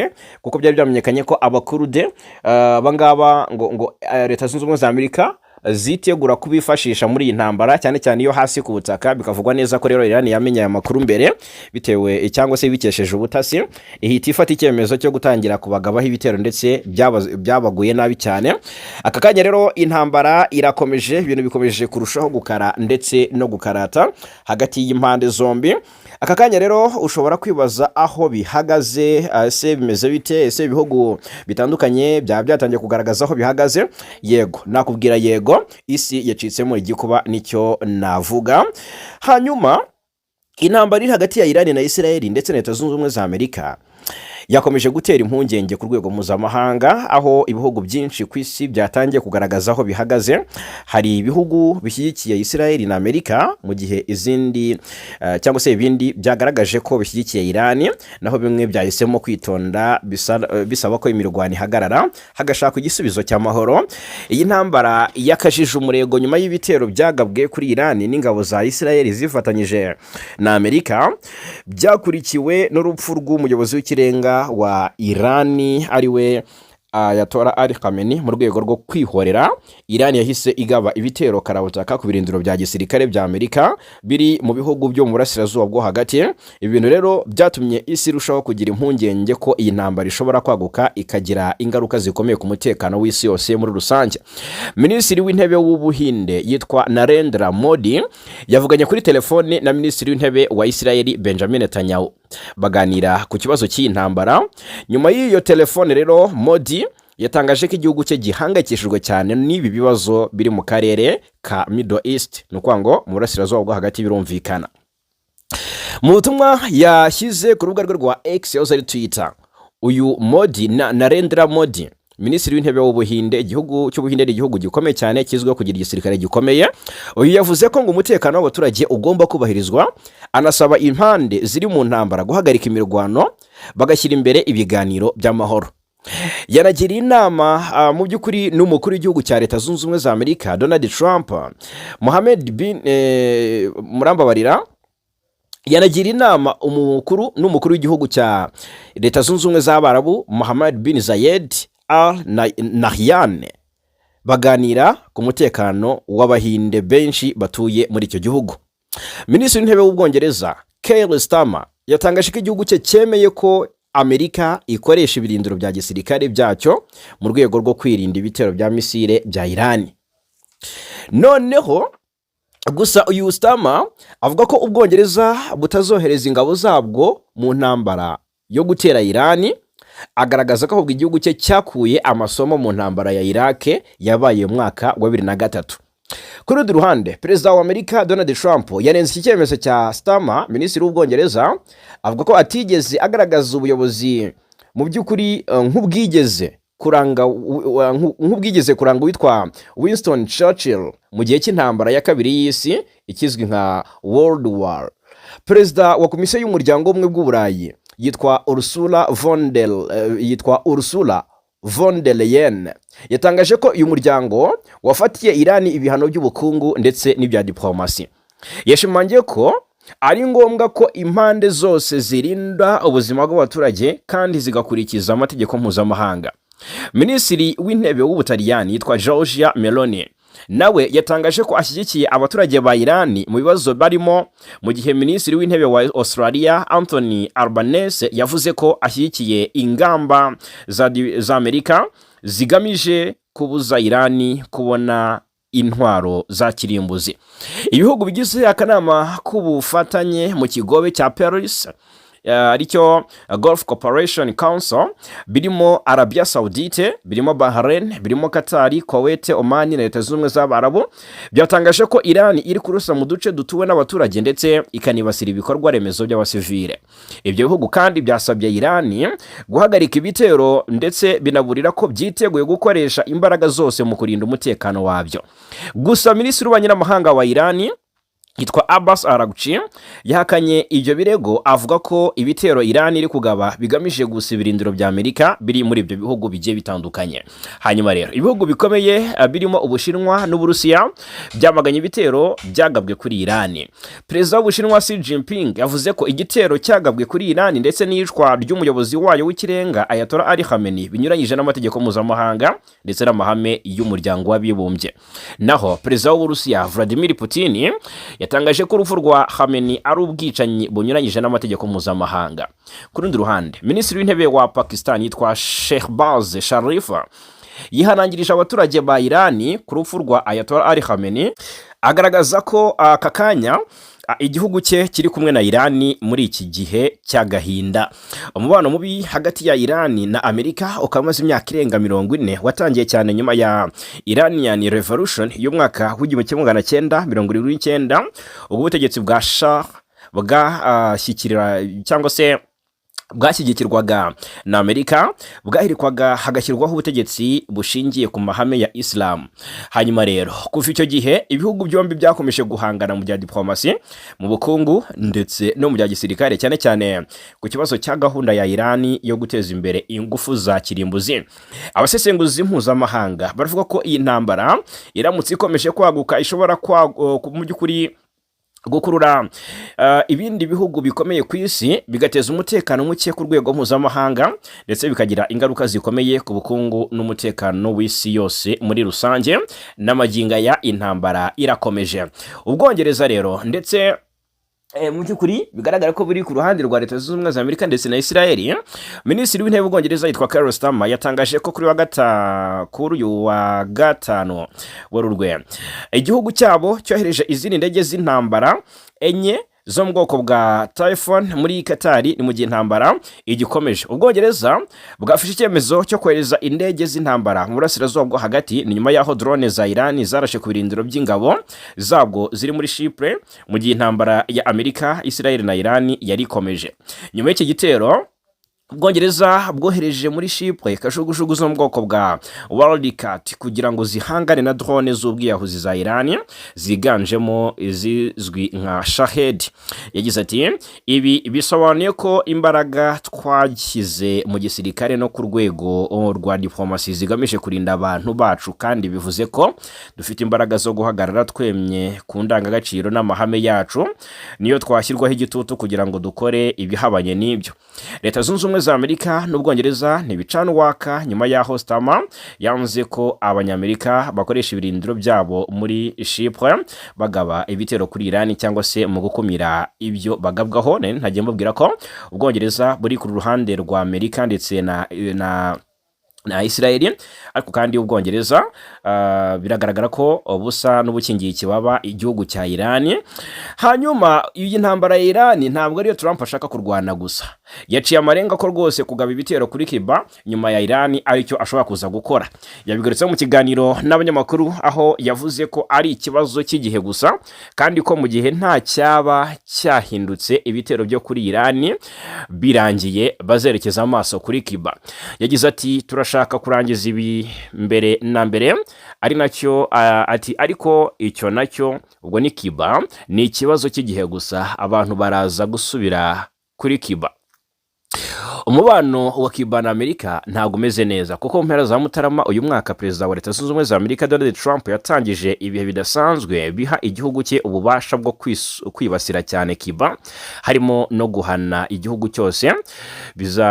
kuko byari byamenyekanye ko Abakurude abangaba ngo Leta Zunze Ubumwe za Amerika zitegura kubifashisha muri iyi ntambara, cyane cyane iyo hasi ku butaka. Bikavugwa neza ko rero Iran yamenye aya makuru mbere bitewe cyangwa se bikesheje ubutasi, ihita ifata icyemezo cyo gutangira kubagabaho ibitero, ndetse byabaguye nabi cyane. Aka kanya rero intambara irakomeje, ibintu bikomeje kurushaho gukara ndetse no gukarata hagati y'impande zombi. Aka kanya rero ushobora kwibaza aho bihagaze. Ese bimeze bite? Ese ibihugu bitandukanye byaba byatangiye kugaragaza aho bihagaze? Yego, nakubwira yego, isi yacitsemo igikuba, nicyo navuga. Hanyuma intambara iri hagati ya Irani na Israel ndetse na Leta Zunze Ubumwe za Amerika yakomeje gutera impungenge ku rwego mpuzamahanga, aho ibihugu byinshi ku isi byatangiye kugaragaza aho bihagaze. Hari ibihugu bishyigikiye Israel na Amerika, mu gihe izindi cyangwa se ibindi byagaragaje ko bishyigikiye Irani, naho bimwe byahisemo kwitonda bisaba ko imirwano ihagarara hagashakwa igisubizo cy'amahoro. Iyi ntambara yakajije umurego nyuma y'ibitero byagabwe kuri Irani n'ingabo za Israel zifatanyije na Amerika, byakurikiwe n'urupfu rw'umuyobozi w'ikirenga wa Irani, ariwe Ayatollah Ali Khamenei. Mu rwego rwo kwihorera, Irani yahise igaba ibitero karabutaka ku birindiro bya gisirikare bya Amerika biri mu bihugu byo mu Burasirazuba bwo Hagati. Ibi bintu rero byatumye isi irushaho kugira impungenge ko iyi ntambara ishobora kwaguka ikagira ingaruka zikomeye ku mutekano w'isi yose muri rusange. Minisitiri w'Intebe w'Ubuhinde yitwa Narendra Modi yavuganye kuri telefone na Minisitiri w'Intebe wa Israel, Benjamin Netanyahu, baganira ku kibazo cy'iyi ntambara. Nyuma y'iyo telefone rero, Modi yatangaje ko igihugu cye gihangayikishijwe cyane n'ibi bibazo biri mu karere ka Middle East, ni ukuvuga ngo mu Burasirazuba bwo Hagati birumvikana. Mu butumwa yashyize ku rubuga rwe rwa X, yahoze ari Twitter, uyu Modi na Narendra Modi, Minisitiri w'Intebe w'Ubuhinde, igihugu cy'Ubuhinde ni igihugu gikomeye cyane kizwiho kugira igisirikare gikomeye, uyu yavuze ko ngo umutekano w'abaturage ugomba kubahirizwa, anasaba impande ziri mu ntambara guhagarika imirwano bagashyira imbere ibiganiro by'amahoro. Yanagiriye inama mu by'ukuri n'umukuru w'igihugu cya Leta Zunze Ubumwe za Amerika, Donald Trump, Mohamed bin murambabarira, yanagira inama umukuru n'umukuru w'igihugu cya Leta Zunze Ubumwe z'Abarabu, Mohamed bin Zayed Al Nahyan, baganira ku mutekano w'Abahinde benshi batuye muri icyo gihugu. Minisitiri w'Intebe w'Ubwongereza, Keir Starmer, yatangaje ko igihugu cye cyemeye ko Amerika ikoresha ibirindiro bya gisirikare byacyo mu rwego rwo kwirinda ibitero bya misile bya Irani. Noneho Gusa uyu Starmer avuga ko Ubwongereza butazohereza ingabo zabwo mu ntambara yo gutera Irani, agaragaza ko ahubwo igihugu cye cyakuye amasomo mu ntambara ya Iraq yabaye mu mwaka wa 2003. Ku rundi ruhande, Perezida wa Amerika Donald Trump yanenze iki cyemezo cya Starmer, minisitiri w'Ubwongereza, avuga ko atigeze agaragaza ubuyobozi mu by'ukuri nk'ubwigeze kuranga uwitwa Winston Churchill mu gihe cy'intambara ya kabiri y'isi, ikizwi nka World War. Perezida wa Komisiyo y'Umuryango w'Ubumwe bw'Uburayi yitwa Ursula von der Leyen yatangaje ko uyu muryango wafatiye Irani ibihano by'ubukungu ndetse n'ibya diplomasi. Yashimangiye ko ari ngombwa ko impande zose zirinda ubuzima bw'abaturage kandi zigakurikiza amategeko mpuzamahanga. Minisitiri w'Intebe w'Ubutaliyani yitwa Giorgia Meloni nawe yatangaje ko ashyigikiye abaturage ba Irani mu bibazo barimo, mu gihe Minisitiri w'Intebe wa Australia Anthony Albanese yavuze ko ashyigikiye ingamba za Amerika zigamije kubuza Irani kubona intwaro za kirimbuzi. Ibihugu bigize akanama k'ubufatanye mu kigobe cya Perse, aricyo Gulf Cooperation Council, birimo Arabia Saudite, birimo Bahrain, birimo Qatar, Kuwait, Oman na Leta Zunze Ubumwe z'Abarabu, byatangaje ko Iran iri kurasa mu duce dutuwe n'abaturage ndetse ikanibasira ibikorwa remezo by'abasivile. Ibyo bihugu kandi byasabye Iran guhagarika ibitero, ndetse binaburira ko byiteguye gukoresha imbaraga zose mu kurinda umutekano wabyo. Gusa Minisitiri w'Ububanyi n'Amahanga wa Iran yitwa Abbas Araghchi yahakanye ibyo birego, avuga ko ibitero Iran iri kugaba bigamije gusa ibirindiro bya Amerika biri muri ibyo bihugu bigiye bitandukanye. Hanyuma rero ibihugu bikomeye birimo Ubushinwa n'Uburusiya byamaganye ibitero byagabwe kuri Iran. Perezida w'Ubushinwa Xi Jinping yavuze ko igitero cyagabwe kuri Iran ndetse n'iyicwa ry'umuyobozi wayo w'ikirenga Ayatollah Ali Khamenei binyuranyije n'amategeko mpuzamahanga ndetse n'amahame y'Umuryango w'Abibumbye. Naho Perezida w'Uburusiya Vladimir Putin yatangaje ko urupfu rwa Khamenei ari ubwicanyi bunyuranyije n'amategeko mpuzamahanga. Ku rundi ruhande, Minisitiri w'Intebe wa Pakistan yitwa Shehbaz Sharif yihanangirije abaturage ba Irani ku rupfu rwa Ayatollah Ali Khamenei, agaragaza ko aka kanya igihugu cye kiri kumwe na Irani muri iki gihe cy'agahinda. Umubano mubi hagati ya Irani na Amerika ukaba umaze imyaka irenga 40, watangiye cyane nyuma ya Iranian Revolution y'umwaka w'1979, ubwo ubutegetsi bwa Shah bwashyikira cyangwa se bwashyigikirwaga na Amerika bwahirikwaga, hagashyirwaho ubutegetsi bushingiye ku mahame ya Isilamu. Hanyuma rero kuva icyo gihe ibihugu byombi byakomeje guhangana mu bya diplomasi, mu bukungu ndetse no mu bya gisirikare, cyane cyane ku kibazo cya gahunda ya Irani yo guteza imbere ingufu za kirimbuzi. Abasesenguzi mpuzamahanga baravuga ko iyi ntambara iramutse ikomeje kwaguka ishobora mu by'ukuri gukurura ibindi bihugu bikomeye ku isi, bigateza umutekano muke ku rwego mpuzamahanga, ndetse bikagira ingaruka zikomeye ku bukungu n'umutekano w'isi yose muri rusange. N'amagingo aya intambara irakomeje. Ubwongereza rero ndetse mu by'ukuri bigaragara ko buri ku ruhande rwa Leta Zunze Ubumwe za Amerika ndetse na Israel. Minisitiri w'Intebe w'Ubwongereza yitwa Keir Starmer yatangaje ko kuri uyu wa gatanu Werurwe igihugu cyabo cyohereje izindi ndege z'intambara enye zo mu bwoko bwa Typhoon muri Katari, ni mu gihe intambara igikomeje. Ubwongereza bwafashe icyemezo cyo kohereza indege z'intambara mu burasirazuba bwo hagati, ni nyuma y'aho drone za Iran zarashe ku birindiro by'ingabo zabwo ziri muri Chypre, mu gihe intambara ya Amerika, Israel na Iran yari ikomeje. Nyuma y'iki gitero, Ubwongereza bwohereje muri Chypre kajugujugu zo mu bwoko bwa Wildcat kugira ngo zihangane na drone z'ubwiyahuzi za Iran, ziganjemo izizwi nka Shahed. Yagize ati: "Ibi bisobanuye ko imbaraga twashyize mu gisirikare no ku rwego rwa diplomasi zigamije kurinda abantu bacu, kandi bivuze ko dufite imbaraga zo guhagarara twemye ku ndangagaciro n'amahame yacu, niyo twashyirwaho igitutu kugira ngo dukore ibihabanye n'ibyo." Leta Zunze Ubumwe za Amerika n'Ubwongereza ntibicana uwaka nyuma y'aho Starmer yanze ko Abanyamerika bakoresha ibirindiro byabo muri Chypre bagaba ibitero kuri Iran cyangwa se mu gukumira ibyo bagabwaho. Nari ntagiye mbabwira ko Ubwongereza buri ku ruhande rwa Amerika ndetse na Na Israel. Ariko kandi Ubwongereza biragaragara ko busa n'ubukingiye ikibaba igihugu cya Iran. Hanyuma iyi ntambara ya Iran ntabwo ariyo Trump ashaka kurwana gusa. Yaciye amarenga ko rwose kugaba ibitero kuri Cuba nyuma ya Iran aricyo ashobora kuza gukora. Yabigarutseho mu kiganiro n'abanyamakuru, aho yavuze ko ari ikibazo cy'igihe gusa, kandi ko mu gihe nta cyaba cyahindutse, ibitero byo kuri Iran birangiye bazerekeza amaso kuri Cuba. Yagize ati: "Turashaka kurangiza ibi mbere na mbere, ari nacyo ati ariko icyo nacyo, ubwo ni Cuba, ni ikibazo cy'igihe gusa, abantu baraza gusubira kuri Cuba." Umubano wa Cuba na Amerika ntabwo umeze neza, kuko mu mpera za Mutarama uyu mwaka Perezida wa Leta Zunze Ubumwe za Amerika Donald Trump yatangije ibihe bidasanzwe biha igihugu cye ububasha bwo kwibasira cyane Cuba, harimo no guhana igihugu cyose biza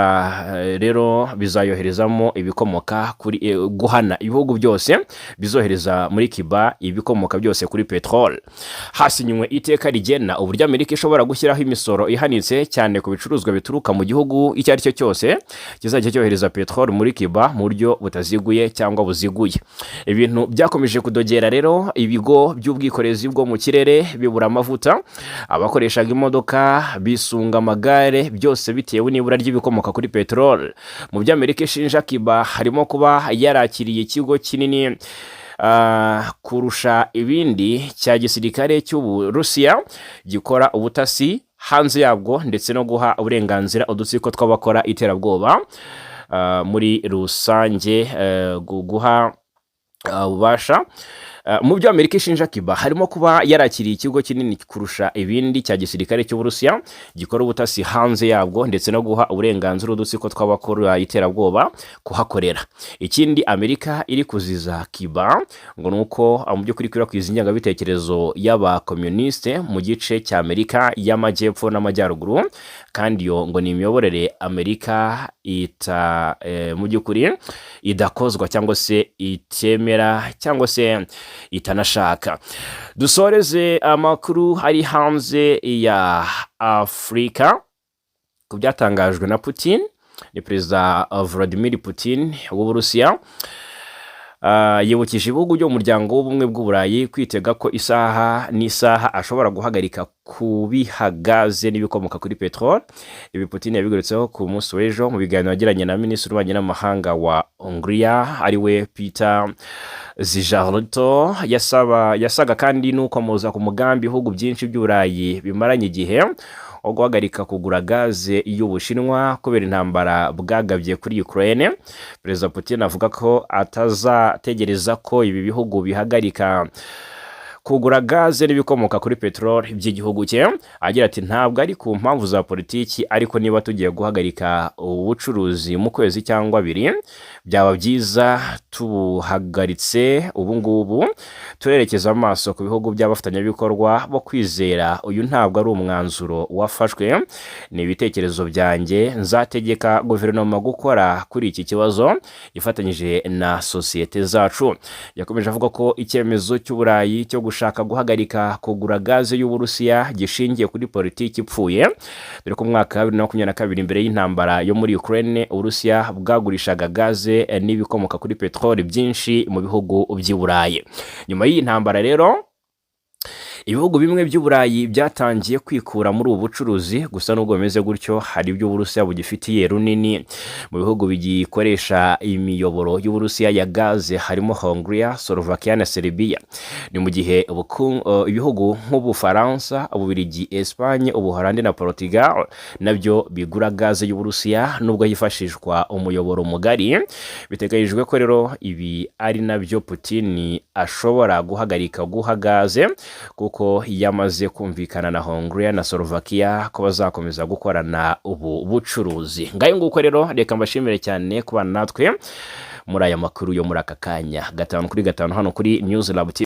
rero bizayoherezamo ibikomoka kuri guhana ibihugu byose bizohereza muri Cuba ibikomoka byose kuri peteroli. Hasinywe iteka rigena uburyo Amerika ishobora gushyiraho imisoro ihanitse cyane ku bicuruzwa bituruka mu gihugu icyo ari cyo cyose kizajya cyohereza peteroli muri Cuba mu buryo butaziguye cyangwa buziguye. Ibintu byakomeje kudogera rero, ibigo by'ubwikorezi bwo mu kirere bibura amavuta, abakoreshaga imodoka bisunga amagare, byose bitewe n'ibura ry'ibikomoka kuri peteroli. Mu byo Amerika ishinja Cuba harimo kuba yarakiriye ikigo kinini kurusha ibindi cya gisirikare cy'Uburusiya gikora ubutasi hanze yabwo, ndetse no guha uburenganzira udutsiko tw'abakora iterabwoba muri rusange guha ububasha. Mu byo Amerika ishinja Cuba harimo kuba yarakiriye ikigo kinini kurusha ibindi cya gisirikare cy'Uburusiya gikora ubutasi hanze yabwo, ndetse no guha uburenganzira udutsiko tw'abakora iterabwoba kuhakorera. Ikindi Amerika iri kuziza Cuba ngo ni uko mu by'ukuri ikwirakwiza ingengabitekerezo y'abakomyunisite mu gice cya Amerika y'Amajyepfo n'Amajyaruguru, kandi iyo ngo ni imiyoborere Amerika ita mu by'ukuri idakozwa cyangwa se itemera cyangwa se itanashaka. Dusoreze amakuru ari hanze ya Afurika ku byatangajwe na Putin. Ni Perezida Vladimir Putin w'Uburusiya. Yibukije ibihugu byo mu Muryango w'Ubumwe bw'Uburayi kwitega ko isaha n'isaha ashobora guhagarika kubiha gaze n'ibikomoka kuri peteroli. Ibi Putin yabigarutseho ku munsi w'ejo mu biganiro yagiranye na Minisitiri w'Ububanyi n'Amahanga wa Hongiriya, ariwe Peter Szijjarto. Yasaga kandi n'ukomoza ku mugambi ibihugu byinshi by'Uburayi bimaranye igihe wo guhagarika kugura gaze y'Ubushinwa kubera intambara bwagabye kuri Ukraine. Perezida Putin avuga ko atazategereza ko ibi bihugu bihagarika kugura gaze n'ibikomoka kuri peteroli by'igihugu cye, agira ati: "Ntabwo ari ku mpamvu za politiki, ariko niba tugiye guhagarika ubucuruzi mu kwezi cyangwa abiri, byaba byiza tubuhagaritse ubu ngubu. Turerekeza amaso ku bihugu by'abafatanyabikorwa bo kwizera. Uyu ntabwo ari umwanzuro wafashwe, ni ibitekerezo byanjye. Nzategeka guverinoma gukora kuri iki kibazo ifatanyije na sosiyete zacu." Yakomeje avuga ko icyemezo cy'Uburayi cyo gushaka guhagarika kugura gaze y'Uburusiya gishingiye kuri politiki ipfuye, dore ko mu mwaka wa 2022, mbere y'intambara yo muri Ukraine, Uburusiya bwagurishaga gaze n'ibikomoka kuri peteroli byinshi mu bihugu by'i Burayi. Nyuma y'iyi ntambara rero, ibihugu bimwe by'Uburayi byatangiye kwikura muri ubu bucuruzi. Gusa nubwo bimeze gutyo, hari ibyo Uburusiya bugifitiye runini. Mu bihugu bigikoresha imiyoboro y'Uburusiya ya gaze harimo Hongria, Slovakia na Serbia. Ni mu gihe ibihugu nk'Ubufaransa, Ububiligi, Espagne, Ubuholandi na Portugal nabyo bigura gaze y'Uburusiya nubwo hifashishwa umuyoboro mugari. Biteganyijwe ko rero ibi ari nabyo Putin ashobora guhagarika guha gaze, kuko yamaze kumvikana na Hongria na Slovakia ko bazakomeza gukorana ubu bucuruzi. Ngayo nguko rero, reka mbashimire cyane kubana natwe muri aya makuru yo muri aka kanya, gatanu kuri gatanu, hano kuri News Lab TV.